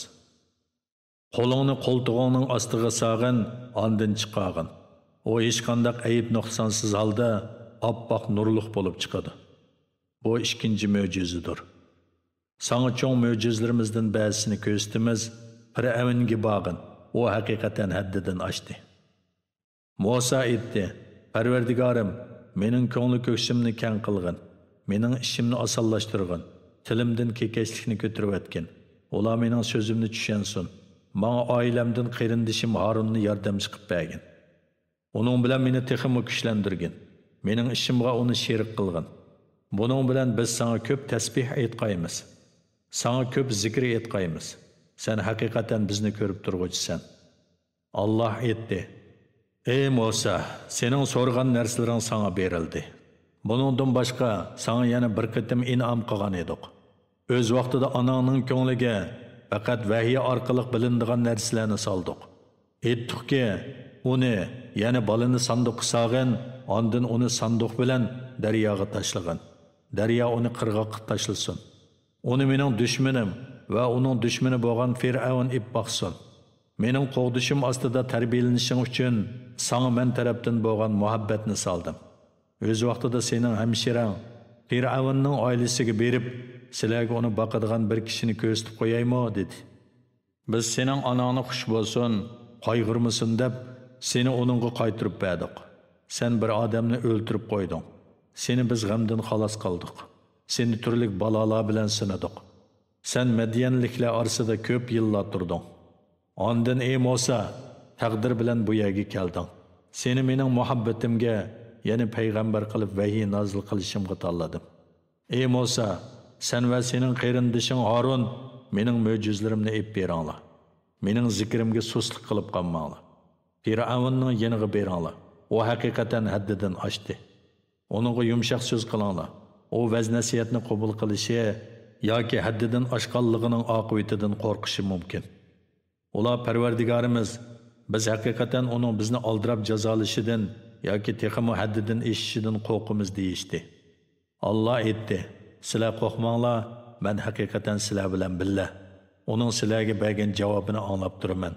قولۇڭنى قولتۇقۇڭنىڭ ئاستىغا ساغىن، ئاندىن چىقارغىن. ئۇ ھېچقانداق ئەيىب-نۇقسانسىز ھالدا ئاپئاق نۇرلۇق بولۇپ چىقىدۇ. بۇ ئىككىنچى مۆجىزىدۇر. ساڭا چوڭ مۆجىزىلىرىمىزدىن بەزىسىنى كۆرسىتىمىز، پىرئەۋنگە بارغىن، ئۇ ھەقىقەتەن ھەددىدىن ئاشتى. مۇسا ئېيتتى، پەرۋەردىگارىم، مېنىڭ كۆڭلى كۆكسۈمنى كەڭ قىلغىن، مېنىڭ ئىشىمنى ئاسانلاشتۇرغىن، تىلىمدىن كېكەچلىكنى كۆتۈرۈۋەتكىن، ئۇلار مېنىڭ سۆزۈمنى چۈشەنسۇن، ماڭا ئائىلەمدىن قېرىندىشىم ھارۇننى ياردەمچى قىلىپ بەرگىن. ئۇنىڭ بىلەن مېنى تېخىمۇ كۈچلەندۈرگىن، مېنىڭ ئىشىمغا ئۇنى شېرىك قىلغىن. بۇنىڭ بىلەن بىز ساڭا كۆپ تەسبىھ ئېيتقايمىز، ساڭا كۆپ زىكىر ئېيتقايمىز. سەن ھەقىقەتەن بىزنى كۆرۈپ تۇرغۇچىسەن. ئاللاھ ئېيتتى، ئەي مۇسا، سېنىڭ سورىغان نەرسىلىرىڭ ساڭا بېرىلدى. بۇنىڭدىن باشقا ساڭا يەنە بىر قېتىم ئىنئام قىلغان ئىدۇق. ئۆز ۋاقتىدا ئاناڭنىڭ كۆڭلىگە پەقەت ۋەھىي ئارقىلىق بىلىنىدىغان نەرسىلەرنى سالدۇق. ئېيتتۇقكى، ئۇنى، يەنى بالىنى ساندۇققا ساغىن، ئاندىن ئۇنى ساندۇق بىلەن دەرياغا تاشلىغىن. دەريا ئۇنى قىرغاققا تاشلىسۇن. ئۇنى مېنىڭ دۈشمىنىم ۋە ئۇنىڭ دۈشمىنى بولغان پىرئەۋن ئېپ باقسۇن. مېنىڭ قوغدىشىم ئاستىدا تەربىيەلىنىشىڭ ئۈچۈن ساڭا مەن تەرەپتىن بولغان مۇھەببەتنى سالدىم. ئۆز ۋاقتىدا سېنىڭ ھەمشىرەڭ پىرئەۋننىڭ ئائىلىسىگە بېرىپ، سىلەرگە ئۇنى باقىدىغان بىر كىشىنى كۆرسىتىپ قويايمۇ؟ دېدى. بىز سېنىڭ ئاناڭنى خۇش بولسۇن، قايغۇرمىسۇن دەپ، سېنى ئۇنىڭغا قايتۇرۇپ بەردۇق. سەن بىر ئادەمنى ئۆلتۈرۈپ قويدۇڭ. سېنى بىز غەمدىن خالاس قىلدۇق. سېنى تۈرلۈك بالالار بىلەن سىنىدۇق. سەن مەديەنلىكلەر ئارىسىدا كۆپ يىللار تۇردۇڭ. ئاندىن، ئەي مۇسا، تەقدىر بىلەن بۇ يەرگە كەلدىڭ. سېنى مېنىڭ مۇھەببىتىمگە، يەنى پەيغەمبەر قىلىپ ۋەھىي نازىل قىلىشىمغا تاللىدىم. ئەي مۇسا، سەن ۋە سېنىڭ قېرىندىشىڭ ھارۇن مېنىڭ مۆجىزىلىرىمنى ئېلىپ بېرىڭلار. مېنىڭ زىكرىمگە سۇسلۇق قىلىپ قالماڭلار. پىرئەۋننىڭ يېنىغا بېرىڭلار. ئۇ ھەقىقەتەن ھەددىدىن ئاشتى. ئۇنىڭغا يۇمشاق سۆز قىلىڭلار. ئۇ ۋەز-نەسىھەتنى قوبۇل قىلىشى ياكى ھەددىدىن ئاشقانلىقىنىڭ ئاقىۋىتىدىن قورقۇشى مۇمكىن. ئۇلار پەرۋەردىگارىمىز، بىز ھەقىقەتەن ئۇنىڭ بىزنى ئالدىراپ جازالىشىدىن ياكى تېخىمۇ ھەددىدىن ئېشىشىدىن قورقىمىز دېيىشتى. ئاللا ئېيتتى، سىلەر قورقماڭلار، مەن ھەقىقەتەن سىلەر بىلەن بىللە. ئۇنىڭ سىلەرگە بەرگەن جاۋابىنى ئاڭلاپ تۇرىمەن.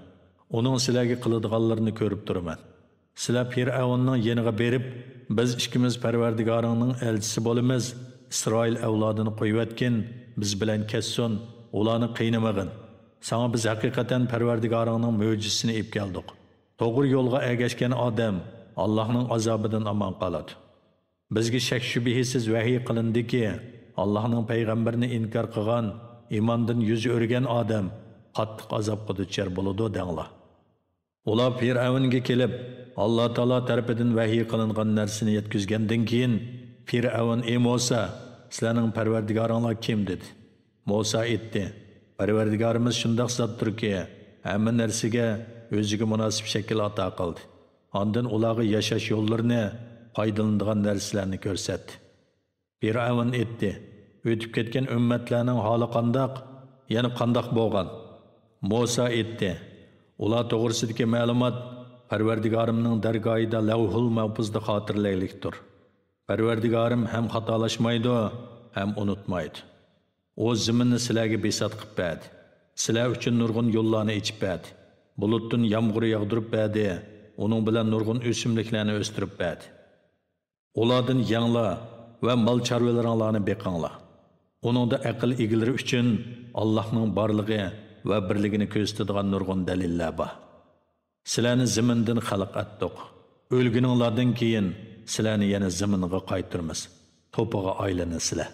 ئۇنىڭ سىلەرگە قىلىدىغانلىرىنى كۆرۈپ تۇرىمەن. سىلەر پىرئەۋننىڭ يېنىغا بېرىپ، بىز ئىككىمىز پەرۋەردىگارىڭنىڭ ئەلچىسى بولىمىز، ئىسرائىل ئەۋلادىنى قويۇۋەتكىن، بىز بىلەن كەتسۇن، ئۇلارنى قىينىمىغىن. ساڭا بىز ھەقىقەتەن پەرۋەردىگارىڭنىڭ مۆجىزىسىنى ئېلىپ كەلدۇق. توغرا يولغا ئەگەشكەن ئادەم ئاللاھنىڭ ئازابىدىن ئامان قالىدۇ. بىزگە شەك-شۈبھىسىز ۋەھىي قىلىندىكى، ئاللاھنىڭ پەيغەمبىرىنى ئىنكار قىلغان، ئىماندىن يۈز ئۆرۈگەن ئادەم قاتتىق ئازابقا دۇچار بولىدۇ دەڭلار. ئۇلار پىرئەۋنگە كېلىپ، ئاللا تائالا تەرىپىدىن ۋەھىي قىلىنغان نەرسىنى يەتكۈزگەندىن كېيىن، پىرئەۋن، ئى مۇسا، سىلەرنىڭ پەرۋەردىگارىڭلار كىم؟ دېدى. مۇسا ئېيتتى، پەرۋەردىگارىمىز شۇنداق زاتتۇركى، ھەممە نەرسىگە ئۆزىگە مۇناسىپ شەكىل ئاتا قىلدى. ئاندىن ئۇلارغا ياشاش يوللىرىنى، پايدىلىنىدىغان نەرسىلەرنى كۆرسەتتى. پىرئەۋن ئېيتتى، ئۆتۈپ كەتكەن ئۈممەتلەرنىڭ ھالى قانداق؟ يەنە قانداق بولغان؟ مۇسا ئېيتتى، ئۇلار توغرىسىدىكى مەلۇمات پەرۋەردىگارىمنىڭ دەرگاھىدا لەۋھۇل مەھپۇزدا خاتىرىلەيلىكتۇر. پەرۋەردىگارىم ھەم خاتالاشمايدۇ، ھەم ئۇنتۇمايدۇ. ئۇ زېمىننى سىلەرگە بىسات قىلىپ بەردى. سىلەر ئۈچۈن نۇرغۇن يوللارنى ئېچىپ بەردى. بۇلۇتتىن يامغۇر ياغدۇرۇپ بەردى. ئۇنىڭ بىلەن نۇرغۇن ئۆسۈملۈكلەرنى ئۆستۈرۈپ بەردى. ئۇلاردىن يەڭلار ۋە مال-چارۋىلىرىڭلارنى بېقىڭلار. ئۇنىڭدا ئەقىل ئىگىلىرى ئۈچۈن ئاللاھنىڭ بارلىقى ۋە بىرلىكىنى كۆرسىتىدىغان نۇرغۇن دەلىللەر بار. سىلەرنى زېمىندىن خەلق ئەتتۇق. ئۆلگىنىڭلاردىن كېيىن سىلەرنى يەنە زېمىنغا قايتۇرىمىز. توپىغا ئايلىنىسىلەر.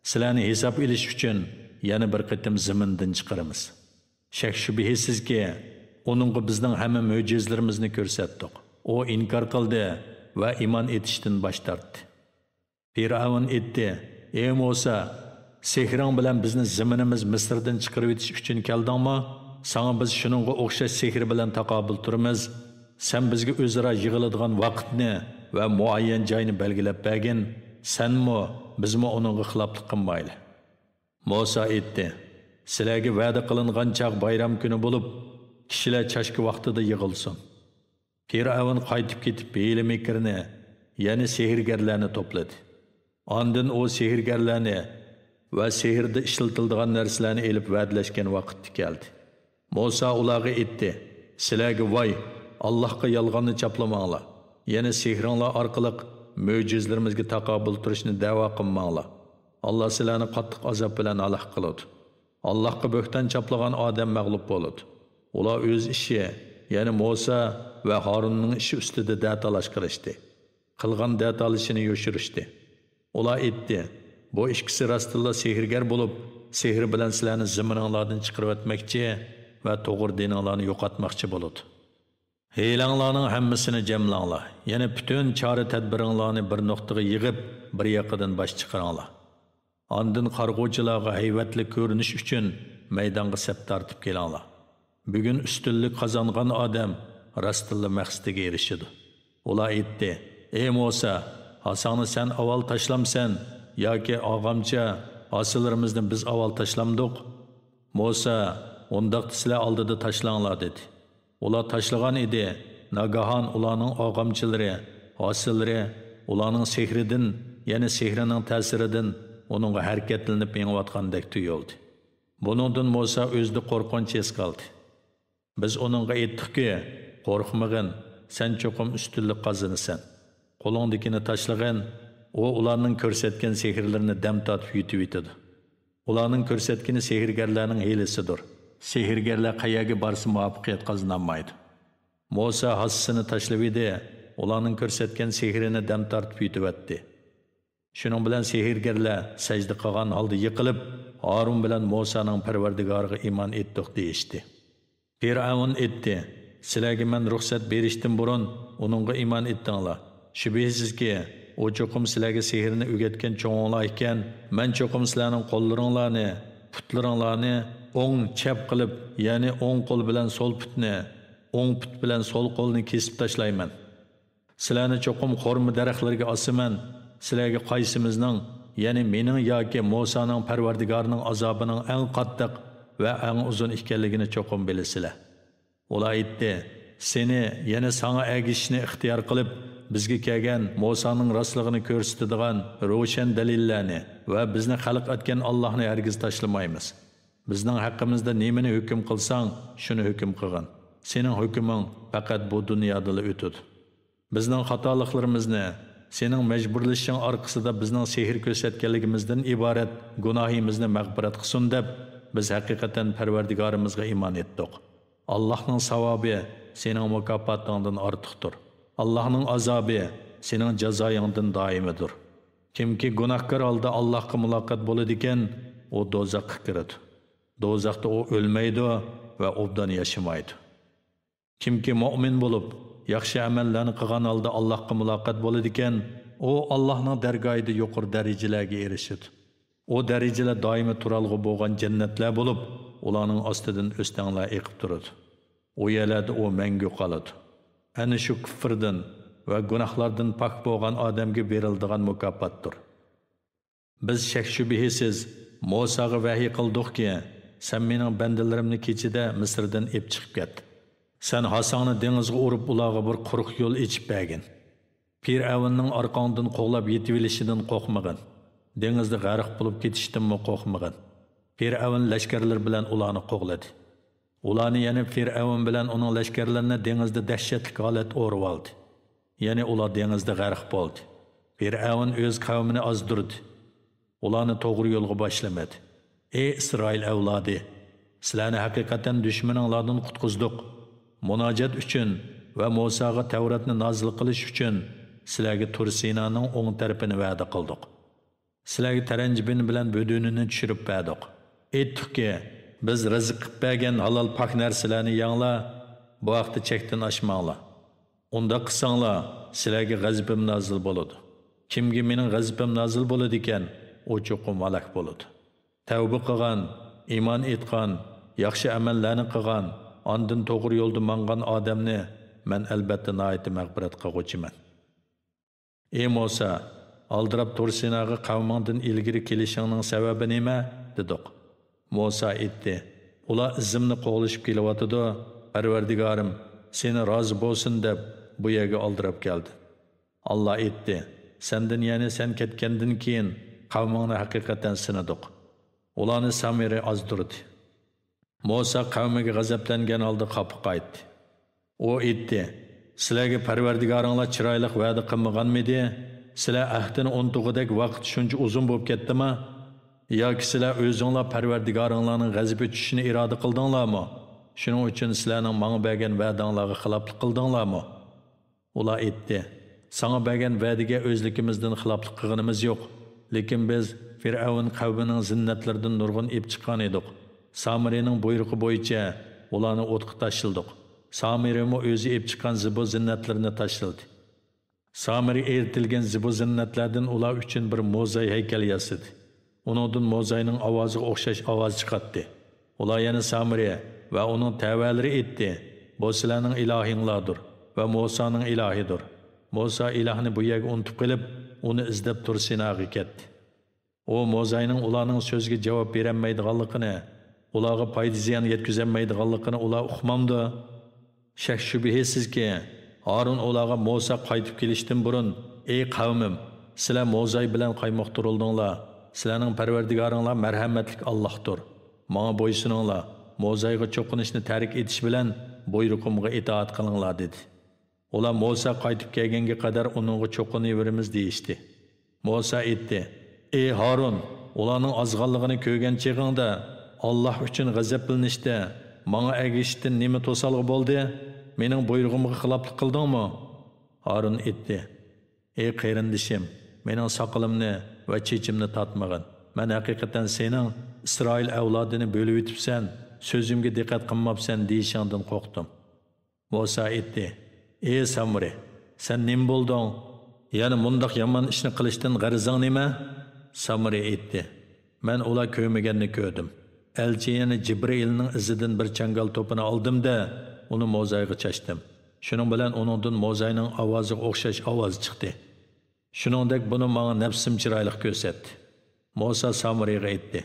سىلەرنى ھېساب ئېلىش ئۈچۈن يەنە بىر قېتىم زېمىندىن چىقىرىمىز. شەك-شۈبھىسىزكى، ئۇنىڭغا بىزنىڭ ھەممە مۆجىزىلىرىمىزنى كۆرسەتتۇق. ئۇ ئىنكار قىلدى ۋە ئىمان ئېتىشتىن باش تارتتى. پىرئەۋن ئېيتتى، ئەي مۇسا، سېھرىڭ بىلەن بىزنى زېمىنىمىز مىسىردىن چىقىرىۋېتىش ئۈچۈن كەلدىڭمۇ؟ ساڭا بىز شۇنىڭغا ئوخشاش سېھىر بىلەن تاقابىل تۇرىمىز. سەن بىزگە ئۆزئارا يىغىلىدىغان ۋاقىتنى ۋە مۇئەييەن جاينى بەلگىلەپ بەرگىن، سەنمۇ، بىزمۇ ئۇنىڭغا خىلاپلىق قىلمايلى. مۇسا ئېيتتى، سىلەرگە ۋەدە قىلىنغان چاغ بايرام كۈنى بولۇپ، كىشىلەر چاشكا ۋاقتىدا يىغىلسۇن. پىرئەۋن قايتىپ كېتىپ، ھىيلە-مىكىرنى، يەنى سېھىرگەرلەرنى توپلىدى. ئاندىن ئۇ سېھىرگەرلەرنى ۋە سېھىردا ئىشلىتىلىدىغان نەرسىلەرنى ئېلىپ ۋەدىلەشكەن ۋاقىتتا كەلدى. مۇسا ئۇلارغا ئېيتتى، سىلەرگە ۋاي، ئاللاھقا يالغاننى چاپلىماڭلار، يەنى سېھرىڭلار ئارقىلىق مۆجىزىلىرىمىزگە تاقابىل تۇرۇشنى دەۋا قىلماڭلار. ئاللا سىلەرنى قاتتىق ئازاب بىلەن ھالاك قىلىدۇ. ئاللاھقا بۆھتان چاپلىغان ئادەم مەغلۇپ بولىدۇ. ئۇلار ئۆز ئىشى، يەنى مۇسا ۋە ھارۇننىڭ ئىشى ئۈستىدە دەتالاش قىلىشتى. قىلغان دەتالىشىنى يوشۇرۇشتى. ئۇلار ئېيتتى، بۇ ئىككىسى راستتىنلا سېھىرگەر بولۇپ، سېھرى بىلەن سىلەرنى زېمىنىڭلاردىن چىقىرىۋەتمەكچى ۋە توغرا دىنىڭلارنى يوقاتماقچى بولىدۇ. ھىيلەڭلارنىڭ ھەممىسىنى جەملەڭلار، يەنى پۈتۈن چارە-تەدبىرىڭلارنى بىر نۇقتىغا يىغىپ، بىر ياقىدىن باش چىقىرىڭلار. ئاندىن قارىغۇچىلارغا ھەيۋەتلىك كۆرۈنۈش ئۈچۈن مەيدانغا سەپ تارتىپ كېلىڭلار. بۈگۈن ئۈستۈنلۈك قازانغان ئادەم راستتىنلا مەقسىتىگە ئېرىشىدۇ. ئۇلار ئېيتتى، ئەي مۇسا، ھاساڭنى سەن ئاۋۋال تاشلامسەن ياكى ئاغامچا ھاسىلىرىمىزنى بىز ئاۋۋال تاشلامدۇق؟ مۇسا، ئۇنداقتا سىلەر ئالدىدا تاشلاڭلار، دېدى. ئۇلار تاشلىغان ئىدى. ناگاھان ئۇلارنىڭ ئاغامچىلىرى، ھاسىلىرى ئۇلارنىڭ سېھرىدىن، يەنى سېھرىنىڭ تەسىرىدىن ئۇنىڭغا ھەرىكەتلىنىپ مېڭىۋاتقاندەك تۇيۇلدى. بۇنىڭدىن مۇسا ئۆزىدە قورقۇنچ ھېس قىلدى. بىز ئۇنىڭغا ئېيتتۇقكى، قورقمىغىن، سەن چوقۇم ئۈستۈنلۈك قازىنىسەن. قولۇڭدىكىنى تاشلىغىن، ئۇ ئۇلارنىڭ كۆرسەتكەن سېھىرلىرىنى دەم تارتىپ يۇتۇۋېتىدۇ. ئۇلارنىڭ كۆرسەتكىنى سېھىرگەرلەرنىڭ ھىيلىسىدۇر. سېھىرگەرلەر قەيەرگە بارسا مۇۋەپپەقىيەت قازىنالمايدۇ. مۇسا ھاسىسىنى تاشلىۋىدى، ئۇلارنىڭ كۆرسەتكەن سېھرىنى دەم تارتىپ يۇتۇۋەتتى. شۇنىڭ بىلەن سېھىرگەرلەر سەجدە قىلغان ھالدا يىقىلىپ، ھارۇن بىلەن مۇسانىڭ پەرۋەردىگارىغا ئىمان ئېيتتۇق دېيىشتى. پىرئەۋن ئېيتتى، سىلەرگە مەن رۇخسەت بېرىشتىن بۇرۇن ئۇنىڭغا ئىمان ئېيتتىڭلار. شۈبھىسىزكى، ئۇ چوقۇم سىلەرگە سېھىرنى ئۆگەتكەن چوڭۇڭلار ئىكەن، مەن چوقۇم سىلەرنىڭ قوللىرىڭلارنى، پۇتلىرىڭلارنى ئوڭ، چەپ قىلىپ، يەنى ئوڭ قول بىلەن سول پۇتنى، ئوڭ پۇت بىلەن سول قولنى كېسىپ تاشلايمەن. سىلەرنى چوقۇم خورما دەرەخلىرىگە ئاسىمەن، سىلەرگە قايسىمىزنىڭ، يەنى مېنىڭ ياكى مۇسانىڭ پەرۋەردىگارىنىڭ ئازابىنىڭ ئەڭ قاتتىق ۋە ئەڭ ئۇزۇن ئىكەنلىكىنى چوقۇم بىلىسىلەر. ئۇلار ئېيتتى، سېنى، يەنى ساڭا ئەگىشىشنى ئىختىيار قىلىپ، بىزگە كەلگەن مۇسانىڭ راستلىقىنى كۆرسىتىدىغان روشەن دەلىللەرنى ۋە بىزنى خەلق ئەتكەن ئاللاھنى ھەرگىز تاشلىمايمىز. بىزنىڭ ھەققىمىزدە نېمىنى ھۆكۈم قىلساڭ، شۇنى ھۆكۈم قىلغىن. سېنىڭ ھۆكۈمۈڭ پەقەت بۇ دۇنيادىلا ئۆتىدۇ. بىزنىڭ خاتالىقلىرىمىزنى، سېنىڭ مەجبۇرلىشىشىڭ ئارقىسىدا بىزنىڭ سېھىر كۆرسەتكەنلىكىمىزدىن ئىبارەت گۇناھىمىزنى مەغپىرەت قىلسۇن دەپ، بىز ھەقىقەتەن پەرۋەردىگارىمىزغا ئىمان ئېيتتۇق. ئاللاھنىڭ ساۋابى سېنىڭ مۇكاپاتىڭدىن ئارتۇقتۇر. ئاللاھنىڭ ئازابى سېنىڭ جازايىڭدىن دائىمىدۇر. كىمكى گۇناھكار ھالدا ئاللاھقا مۇلاقات بولىدىكەن، ئۇ دوزاخقا كىرىدۇ. دوزاختا ئۇ ئۆلمەيدۇ ۋە ئوبدان ياشىمايدۇ. كىمكى مۆمىن بولۇپ، ياخشى ئەمەللەرنى قىلغان ھالدا ئاللاھقا مۇلاقات بولىدىكەن، ئۇ ئاللاھنىڭ دەرگاھىدا يۇقىرى دەرىجىلەرگە ئېرىشىدۇ. ئۇ دەرىجىلەر دائىمىي تۇرالغۇ بولغان جەننەتلەر بولۇپ، ئۇلارنىڭ ئاستىدىن ئۆستەڭلار ئېقىپ تۇرىدۇ. ئۇ يەرلەردە ئۇ مەڭگۈ قالىدۇ. ئەنە شۇ كۇفرىدىن ۋە گۇناھلاردىن پاك بولغان ئادەمگە بېرىلىدىغان مۇكاپاتتۇر. بىز شەك-شۈبھىسىز مۇساغا ۋەھىي قىلدۇقكى، سەن مېنىڭ بەندىلىرىمنى كېچىدە مىسىردىن ئېپ چىقىپ كەت. سەن ھاساڭنى دېڭىزغا ئۇرۇپ، ئۇلارغا بىر قۇرۇق يول ئېچىپ بەرگىن. پىرئەۋننىڭ ئارقاڭدىن قوغلاپ يېتىۋېلىشىدىن قورقمىغىن. دېڭىزدا غەرق بولۇپ كېتىشتىنمۇ قورقمىغىن. پىرئەۋن لەشكەرلىرى بىلەن ئۇلارنى قوغلىدى. ئۇلارنى، يەنى پىرئەۋن بىلەن ئۇنىڭ لەشكەرلىرىنى دېڭىزدا دەھشەتلىك ھالەت ئورىۋالدى. يەنى ئۇلار دېڭىزدا غەرق بولدى. پىرئەۋن ئۆز قەۋمىنى ئازدۇردى. ئۇلارنى توغرا يولغا باشلىمىدى. ئەي ئىسرائىل ئەۋلادى! سىلەرنى ھەقىقەتەن دۈشمىنىڭلاردىن قۇتقۇزدۇق. مۇناجات ئۈچۈن ۋە مۇساغا تەۋراتنى نازىل قىلىش ئۈچۈن سىلەرگە تۇر سىنانىڭ ئوڭ تەرىپىنى ۋەدە قىلدۇق. سىلەرگە تەرەنجبىن بىلەن بۆدۈنىنى چۈشۈرۈپ بەردۇق. ئېيتتۇقكى، بىز رىزىق قىلىپ بەرگەن ھالال پاك نەرسىلەرنى يەڭلار، بۇ ھەقتە چەكتىن ئاشماڭلار. ئۇنداق قىلساڭلار، سىلەرگە غەزىپىم نازىل بولىدۇ. كىمگە مېنىڭ غەزىپىم نازىل بولىدىكەن، ئۇ چوقۇم ھالاك بولىدۇ. تەۋبە قىلغان، ئىمان ئېيتقان، ياخشى ئەمەللەرنى قىلغان، ئاندىن توغرا يولدا ماڭغان ئادەمنى مەن ئەلبەتتە ناھايىتى مەغپىرەت قىلغۇچىمەن. ئى مۇسا، ئالدىراپ تۇر سىناغا قەۋمىڭدىن ئىلگىرى كېلىشىڭنىڭ سەۋەبى نېمە؟ دېدۇق. مۇسا ئېيتتى، ئۇلار ئىزىمنى قوغلىشىپ كېلىۋاتىدۇ، پەرۋەردىگارىم، سېنى رازى بولسۇن دەپ بۇ يەرگە ئالدىراپ كەلدىم. ئاللا ئېيتتى، سەندىن، يەنى سەن كەتكەندىن كېيىن قەۋمىڭنى ھەقىقەتەن سىنىدۇق. ئۇلارنى سامىرى ئازدۇردى. مۇسا قەۋمىگە غەزەپلەنگەن ھالدا قاپا قايتتى. ئۇ ئېيتتى، سىلەرگە پەرۋەردىگارىڭلار چىرايلىق ۋەدە قىلمىغانمىدى؟ سىلەر ئەھدىنى ئۇنتۇغۇدەك ۋاقىت شۇنچە ئۇزۇن بولۇپ كەتتىما؟ ياكى سىلەر ئۆزۈڭلار پەرۋەردىگارىڭلارنىڭ غەزىپى چۈشۈشىنى ئىرادە قىلدىڭلارمۇ؟ شۇنىڭ ئۈچۈن سىلەرنىڭ ماڭا بەرگەن ۋەدەڭلارغا خىلاپلىق قىلدىڭلارمۇ؟ ئۇلار ئېيتتى، ساڭا بەرگەن ۋەدىگە ئۆزلۈكىمىزدىن خىلاپلىق قىلغىنىمىز يوق، لېكىن بىز فىرئەۋن قەۋمىنىڭ زىننەتلىرىدىن نۇرغۇن ئېلىپ چىققان ئىدۇق. سامىرىنىڭ بۇيرۇقى بويىچە ئۇلارنى ئوتقا تاشلىدۇق. سامىرىمۇ ئۆزى ئېلىپ چىققان زىبۇ زىننەتلىرىنى تاشلىدى. سامىرى ئېرىتىلگەن زىبۇ زىننەتلەردىن ئۇلار ئۈچۈن بىر موزاي ھەيكەل ياسىدى. ئۇنىڭدىن موزاينىڭ ئاۋازىغا ئوخشاش ئاۋاز چىقاتتى. ئۇلار يەنە سامىرى ۋە ئۇنىڭ تەۋەلىرى ئېيتتى، بۇ سىلەرنىڭ ئىلاھىڭلاردۇر ۋە مۇسانىڭ ئىلاھىدۇر. مۇسا ئىلاھنى بۇ يەرگە ئۇنتۇپ قېلىپ، ئۇنى ئىزدەپ تۇرسىناغا كەتتى. ئۇ موزاينىڭ ئۇلارنىڭ سۆزىگە جاۋاب بېرەلمەيدىغانلىقىنى، ئۇلارغا پايدا زىيان يەتكۈزەلمەيدىغانلىقىنى ئۇلار ئۇقمامدۇ؟ شەك-شۈبھىسىزكى، ھارۇن ئۇلارغا مۇسا قايتىپ كېلىشتىن بۇرۇن، ئەي قەۋمىم، سىلەر موزاي بىلەن قايمۇقتۇرۇلدۇڭلار. سىلەرنىڭ پەرۋەردىگارىڭلار مەرھەمەتلىك ئاللاھتۇر. ماڭا بويسۇنۇڭلار. موزايغا چوقۇنۇشنى تەرك ئېتىش بىلەن بۇيرۇقۇمغا ئىتائەت قىلىڭلار، دېدى. ئۇلار مۇسا قايتىپ كەلگەنگە قەدەر ئۇنىڭغا چوقۇنۇۋېرىمىز، دېيىشتى. مۇسا ئېيتتى، ئى ھارۇن، ئۇلارنىڭ ئازغانلىقىنى كۆرگەن چېغىڭدا، ئاللاھ ئۈچۈن غەزەپلىنىشتە ماڭا ئەگىشىشتىن نېمە توسالغۇ بولدى؟ مېنىڭ بۇيرۇغۇمغا خىلاپلىق قىلدىڭمۇ؟ ھارۇن ئېيتتى، ئى قېرىندىشىم، مېنىڭ ساقىلىمنى ۋە چېچىمنى تارتمىغىن. مەن ھەقىقەتەن سېنىڭ ئىسرائىل ئەۋلادىنى بۆلۈۋېتىپسەن، سۆزۈمگە دىققەت قىلماپسەن دېيىشىڭدىن قورقتۇم. مۇسا ئېيتتى، ئى سامرى، سەن نېمە بولدۇڭ؟ يەنە مۇنداق يامان ئىشنى قىلىشتىن غەرىزىڭ نېمە؟ سامرى ئېيتتى، مەن ئۇلار كۆرمىگەننى كۆردۈم. ئەلچى يەنى جىبرىئىلنىڭ ئىزىدىن بىر چاڭگال توپىنى ئالدىم-دە، ئۇنى موزايغا چاچتىم. شۇنىڭ بىلەن ئۇنىڭدىن موزاينىڭ ئاۋازىغا ئوخشاش ئاۋاز چىقتى. شۇنىڭدەك بۇنى ماڭا نەپسىم چىرايلىق كۆرسەتتى. مۇسا سامرىغا ئېيتتى،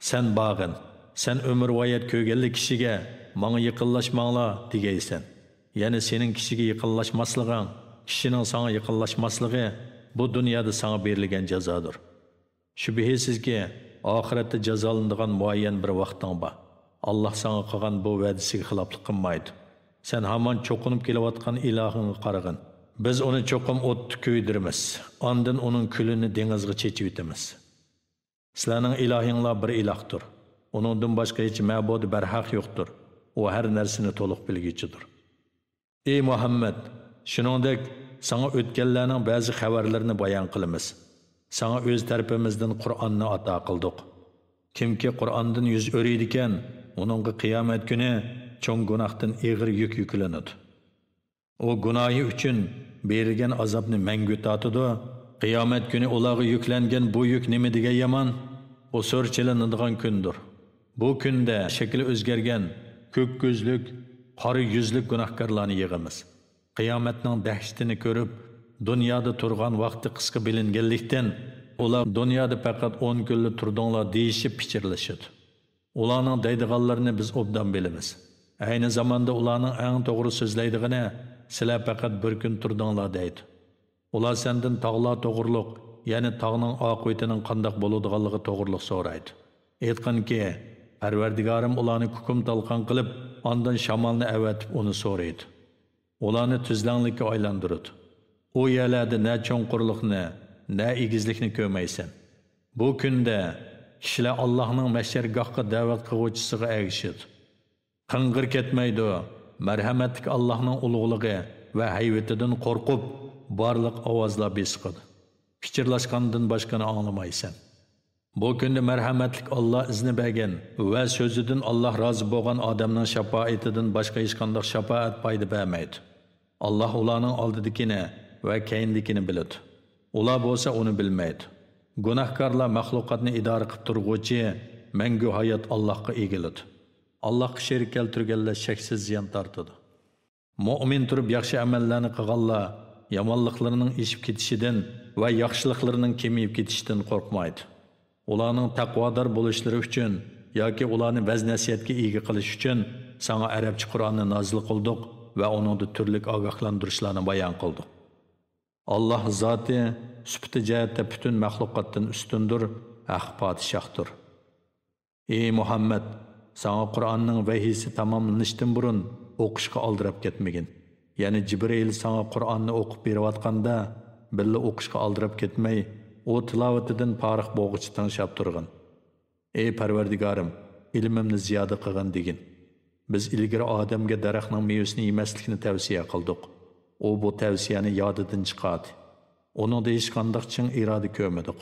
سەن بارغىن، سەن ئۆمۈرۋايەت كۆرگەنلا كىشىگە ماڭا يېقىنلاشماڭلار دېگەيسەن. يەنى سېنىڭ كىشىگە يېقىنلاشماسلىقىڭ، كىشىنىڭ ساڭا يېقىنلاشماسلىقى بۇ دۇنيادا ساڭا بېرىلگەن جازادۇر. شۈبھىسىزكى، ئاخىرەتتە جازالىنىدىغان مۇئەييەن بىر ۋاقتىڭ بار. ئاللاھ ساڭا قىلغان بۇ ۋەدىسىگە خىلاپلىق قىلمايدۇ. سەن ھامان چوقۇنۇپ كېلىۋاتقان ئىلاھىڭغا قارىغىن. بىز ئۇنى چوقۇم ئوتتا كۆيدۈرىمىز. ئاندىن ئۇنىڭ كۈلىنى دېڭىزغا چېچىۋېتىمىز. سىلەرنىڭ ئىلاھىڭلار بىر ئىلاھتۇر. ئۇنىڭدىن باشقا ھېچ مەبۇدى بەرھەق يوقتۇر. ئۇ ھەر نەرسىنى تولۇق بىلگۈچىدۇر. ئى مۇھەممەد، شۇنىڭدەك ساڭا ئۆتكەنلەرنىڭ بەزى خەۋەرلىرىنى بايان قىلىمىز. ساڭا ئۆز تەرىپىمىزدىن قۇرئاننى ئاتا قىلدۇق. كىمكى قۇرئاندىن يۈز ئۆرۈيدىكەن، ئۇنىڭغا قىيامەت كۈنى چوڭ گۇناھتىن ئېغىر يۈك يۈكلىنىدۇ. ئۇ گۇناھى ئۈچۈن بېرىلگەن ئازابنى مەڭگۈ تارتىدۇ. قىيامەت كۈنى ئۇلارغا يۈكلەنگەن بۇ يۈك نېمە دېگەن يامان! ئۇ سور چېلىنىدىغان كۈندۇر. بۇ كۈندە شەكلى ئۆزگەرگەن، كۆك كۆزلۈك، قارا يۈزلۈك گۇناھكارلارنى يىغىمىز. قىيامەتنىڭ دەھشىتىنى كۆرۈپ، دۇنيادا تۇرغان ۋاقتى قىسقا بىلىنگەنلىكتىن، ئۇلار دۇنيادا پەقەت ئون كۈنلا تۇردۇڭلار دېيىشىپ پىچىرلىشىدۇ. ئۇلارنىڭ دەيدىغانلىرىنى بىز ئوبدان بىلىمىز. ئەينى زاماندا ئۇلارنىڭ ئەڭ توغرا سۆزلەيدىغىنى، سىلەر پەقەت بىر كۈن تۇردۇڭلار دەيدۇ. ئۇلار سەندىن تاغلار توغرۇلۇق، يەنى تاغنىڭ ئاقىۋىتىنىڭ قانداق بولىدىغانلىقى توغرۇلۇق سورايدۇ. ئېيتقىنكى، پەرۋەردىگارىم ئۇلارنى كۇكۇم تالقان قىلىپ، ئاندىن شامالنى ئەۋەتىپ ئۇنى سورۇيدۇ. ئۇلارنى تۈزلەڭلىككە ئايلاندۇرىدۇ. ئۇ يەرلەردە نە چوڭقۇرلۇقنى، نە ئېگىزلىكنى كۆرمەيسەن. بۇ كۈندە كىشىلەر ئاللاھنىڭ مەھشەرگاھقا دەۋەت قىلغۇچىسىغا ئەگىشىدۇ. قىڭغىر كەتمەيدۇ. مەرھەمەتلىك ئاللاھنىڭ ئۇلۇغلۇقى ۋە ھەيۋىتىدىن قورقۇپ، بارلىق ئاۋازلار بېسىقىدۇ. پىچىرلاشقاندىن باشقىنى ئاڭلىمايسەن. بۇ كۈندە مەرھەمەتلىك ئاللاھ ئىزنى بەرگەن ۋە سۆزىدىن ئاللاھ رازى بولغان ئادەمنىڭ شاپائىتىدىن باشقا ھېچقانداق شاپائەت پايدا بەرمەيدۇ. ئاللاھ ئۇلارنىڭ ئالدىدىكىنى ۋە كەينىدىكىنى بىلىدۇ. ئۇلار بولسا ئۇنى بىلمەيدۇ. گۇناھكارلار مەخلۇقاتنى ئىدارە قىلىپ تۇرغۇچى مەڭگۈ ھايات ئاللاھقا ئېگىلىدۇ. ئاللاھقا شېرىك كەلتۈرگەنلەر شەكسىز زىيان تارتىدۇ. مۆمىن تۇرۇپ ياخشى ئەمەللەرنى قىلغانلار يامانلىقلىرىنىڭ ئېشىپ كېتىشىدىن ۋە ياخشىلىقلىرىنىڭ كېمىيىپ كېتىشىدىن قورقمايدۇ. ئۇلارنىڭ تەقۋادار بولۇشلىرى ئۈچۈن ياكى ئۇلارنى ۋەز-نەسىھەتكە ئىگە قىلىش ئۈچۈن ساڭا ئەرەبچە قۇرئاننى نازىل قىلدۇق ۋە ئۇنىڭدا تۈرلۈك ئاگاھلاندۇرۇشلارنى بايان قىلدۇق. ئاللاھ زاتى سۈپىتى جەھەتتە پۈتۈن مەخلۇقاتتىن ئۈستۈندۇر، ھەق پادىشاھتۇر. ئى مۇھەممەد، ساڭا قۇرئاننىڭ ۋەھىيسى تاماملىنىشتىن بۇرۇن ئوقۇشقا ئالدىراپ كەتمىگىن. يەنى جىبرىئىل ساڭا قۇرئاننى ئوقۇپ بېرىۋاتقاندا، بىللە ئوقۇشقا ئالدىراپ كەتمەي، ئۇ تىلاۋىتىدىن پارىخ بولغۇچە تىڭشاپ تۇرغىن. ئى پەرۋەردىگارىم، ئىلمىمنى زىيادە قىلغىن دېگىن. بىز ئىلگىرى ئادەمگە دەرەخنىڭ مېۋىسىنى يېمەسلىكنى تەۋسىيە قىلدۇق. ئۇ بۇ تەۋسىيەنى يادىدىن چىقاردى. ئۇنىڭدا ھېچقانداق چىڭ ئىرادە كۆرمىدۇق.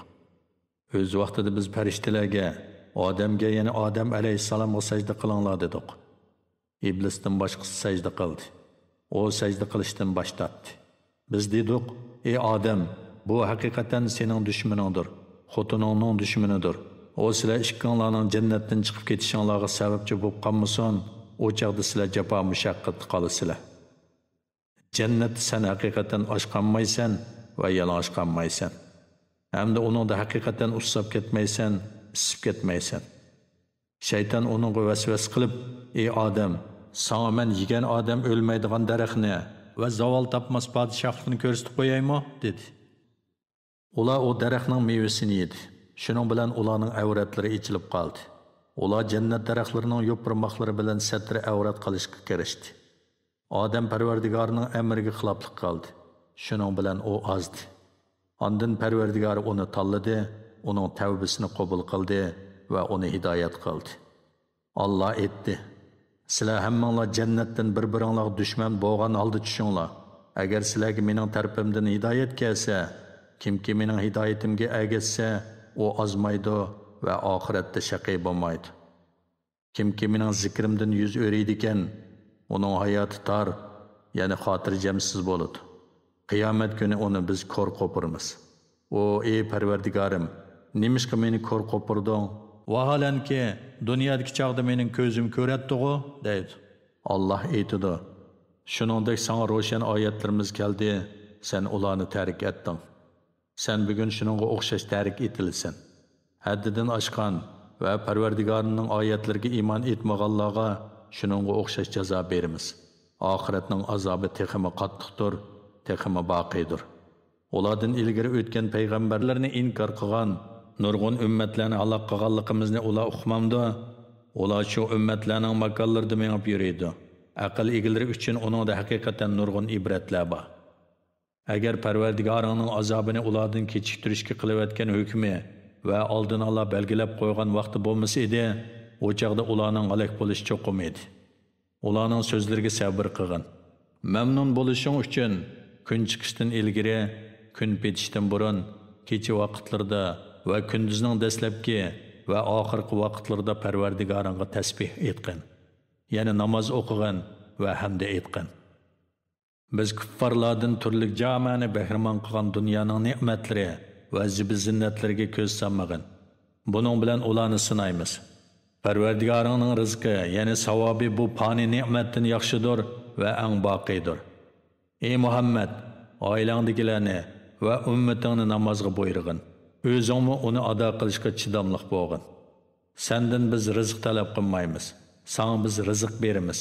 ئۆز ۋاقتىدا بىز پەرىشتىلەرگە، ئادەمگە، يەنى ئادەم ئەلەيھىسسالامغا سەجدە قىلىڭلار دېدۇق. ئىبلىستىن باشقىسى سەجدە قىلدى. ئۇ سەجدە قىلىشتىن باش تارتتى. بىز دېدۇق: ئى ئادەم، بۇ ھەقىقەتەن سېنىڭ دۈشمىنىڭدۇر، خوتۇنۇڭنىڭ دۈشمىنىدۇر. ئۇ سىلەر ئىككىڭلارنىڭ جەننەتتىن چىقىپ كېتىشىڭلارغا سەۋەبچى بولۇپ قالمىسۇن، ئۇ چاغدا سىلەر جاپا مۇشەققەتتە قالىسىلەر. جەننەتتە سەن ھەقىقەتەن ئاچ قالمايسەن ۋە يالىڭاچ قالمايسەن. ھەمدە ئۇنىڭدا ھەقىقەتەن ئۇسساپ كەتمەيسەن، ئىسسىپ كەتمەيسەن. شەيتان ئۇنىڭغا ۋەسۋەسە قىلىپ: ئى ئادەم، ساڭا مەن يېگەن ئادەم ئۆلمەيدىغان دەرەخنى ۋە زاۋال تاپماس پادىشاھلىقنى كۆرسىتىپ قويايمۇ؟ دېدى. ئۇلار ئۇ دەرەخنىڭ مېۋىسىنى يېدى. شۇنىڭ بىلەن ئۇلارنىڭ ئەۋرەتلىرى ئېچىلىپ قالدى. ئۇلار جەننەت دەرەخلىرىنىڭ يوپۇرماقلىرى بىلەن سەترە ئەۋرەت قىلىشقا كىرىشتى. ئادەم پەرۋەردىگارىنىڭ ئەمرىگە خىلاپلىق قىلدى. شۇنىڭ بىلەن ئۇ ئازدى. ئاندىن پەرۋەردىگارى ئۇنى تاللىدى، ئۇنىڭ تەۋبىسىنى قوبۇل قىلدى ۋە ئۇنى ھىدايەت قىلدى. ئاللا ئېيتتى: سىلەر ھەممىڭلار جەننەتتىن بىر-بىرىڭلارغا دۈشمەن بولغان ھالدا چۈشۈڭلار. ئەگەر سىلەرگە مېنىڭ تەرىپىمدىن ھىدايەت كەلسە، كىمكى مېنىڭ ھىدايىتىمگە ئەگەشسە، ئۇ ئازمايدۇ ۋە ئاخىرەتتە شەقىي بولمايدۇ. كىمكى مېنىڭ زىكرىمدىن يۈز ئۆرۈيدىكەن، ئۇنىڭ ھاياتى تار، يەنى خاتىرجەمسىز بولىدۇ. قىيامەت كۈنى ئۇنى بىز كور قوپۇرىمىز. ئۇ: ئى پەرۋەردىگارىم، نېمىشقا مېنى كور قوپۇردۇڭ؟ ۋاھالەنكى، دۇنيادىكى چاغدا مېنىڭ كۆزۈم كۆرەتتىغۇ، دەيدۇ. ئاللا ئېيتىدۇ: شۇنىڭدەك ساڭا روشەن ئايەتلىرىمىز كەلدى، سەن ئۇلارنى تەرك ئەتتىڭ. سەن بۈگۈن شۇنىڭغا ئوخشاش تەرك ئېتىلىسەن. ھەددىدىن ئاشقان ۋە پەرۋەردىگارىنىڭ ئايەتلىرىگە ئىمان ئېيتمىغانلارغا شۇنىڭغا ئوخشاش جازا بېرىمىز. ئاخىرەتنىڭ ئازابى تېخىمۇ قاتتىقتۇر، تېخىمۇ باقىيدۇر. ئۇلاردىن ئىلگىرى ئۆتكەن پەيغەمبەرلەرنى ئىنكار قىلغان نۇرغۇن ئۈممەتلەرنى ھالاك قىلغانلىقىمىزنى ئۇلار ئۇقمامدۇ؟ ئۇلار شۇ ئۈممەتلەرنىڭ ماكانلىرىدا مېڭىپ يۈرىدۇ. ئەقىل ئىگىلىرى ئۈچۈن ئۇنىڭدا ھەقىقەتەن نۇرغۇن ئىبرەتلەر بار. ئەگەر پەرۋەردىگارىڭنىڭ ئازابىنى ئۇلاردىن كېچىكتۈرۈشكە قىلىۋەتكەن ھۆكمى ۋە ئالدىن ئالا بەلگىلەپ قويغان ۋاقتى بولمىسا ئىدى، ئۇ چاغدا ئۇلارنىڭ ھالاك بولۇشى چوقۇم ئىدى. ئۇلارنىڭ سۆزلىرىگە سەۋر قىلغىن. مەمنۇن بولۇشۇڭ ئۈچۈن كۈن چىقىشتىن ئىلگىرى، كۈن پېتىشتىن بۇرۇن، كېچە ۋاقىتلىرىدا ۋە كۈندۈزنىڭ دەسلەپكى ۋە ئاخىرقى ۋاقىتلىرىدا پەرۋەردىگارىڭغا تەسبىھ ئېيتقىن. يەنى ناماز ئوقۇغىن ۋە ھەمدە ئېيتقىن. بىز كۇففارلاردىن تۈرلۈك جامەنى بەھرىمەن قىلغان دۇنيانىڭ نېمەتلىرى ۋە زىبۇ-زىننەتلىرىگە كۆز سالمىغىن. بۇنىڭ بىلەن ئۇلارنى سىنايمىز. پەرۋەردىگارىڭنىڭ رىزقى، يەنى ساۋابى بۇ پانىي نېمەتتىن ياخشىدۇر ۋە ئەڭ باقىيدۇر. ئى مۇھەممەد، ئائىلەڭدىكىلەرنى ۋە ئۈممىتىڭنى نامازغا بۇيرۇغىن. ئۆزۈڭمۇ ئۇنى ئادا قىلىشقا چىداملىق بولغىن. سەندىن بىز رىزىق تەلەپ قىلمايمىز. ساڭا بىز رىزىق بېرىمىز.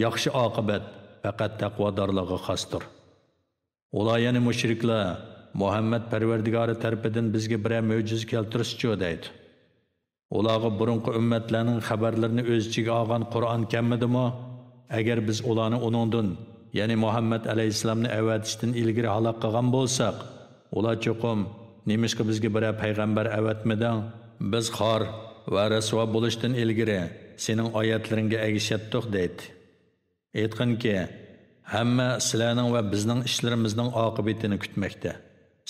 ياخشى ئاقىۋەت پەقەت تەقۋادارلارغا خاستۇر. ئۇلار، يەنى مۇشرىكلار، مۇھەممەد پەرۋەردىگارى تەرىپىدىن بىزگە بىرەر مۆجىزە كەلتۈرسىچۇ دەيدۇ. ئۇلارغا بۇرۇنقى ئۈممەتلەرنىڭ خەۋەرلىرىنى ئۆز ئىچىگە ئالغان قۇرئان كەلمىدىمۇ؟ ئەگەر بىز ئۇلارنى ئۇنىڭدىن، يەنى مۇھەممەد ئەلەيھىسسالامنى ئەۋەتىشتىن ئىلگىرى ھالاك قىلغان بولساق، ئۇلار چوقۇم: نېمىشقا بىزگە بىرەر پەيغەمبەر ئەۋەتمىدىڭ؟ بىز خار ۋە رەسۋا بولۇشتىن ئىلگىرى سېنىڭ ئايەتلىرىڭگە ئەگىشەتتۇق دەيتتى. ئېيتقىنكى، ھەممە سىلەرنىڭ ۋە بىزنىڭ ئىشلىرىمىزنىڭ ئاقىۋىتىنى كۈتمەكتە.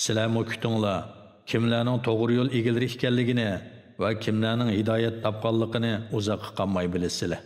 سىلەرمۇ كۈتۈڭلار، كىملەرنىڭ توغرا يول ئىگىلىرى ئىكەنلىكىنى ۋە كىملەرنىڭ ھىدايەت تاپقانلىقىنى ئۇزاققا قالماي بىلىسىلەر.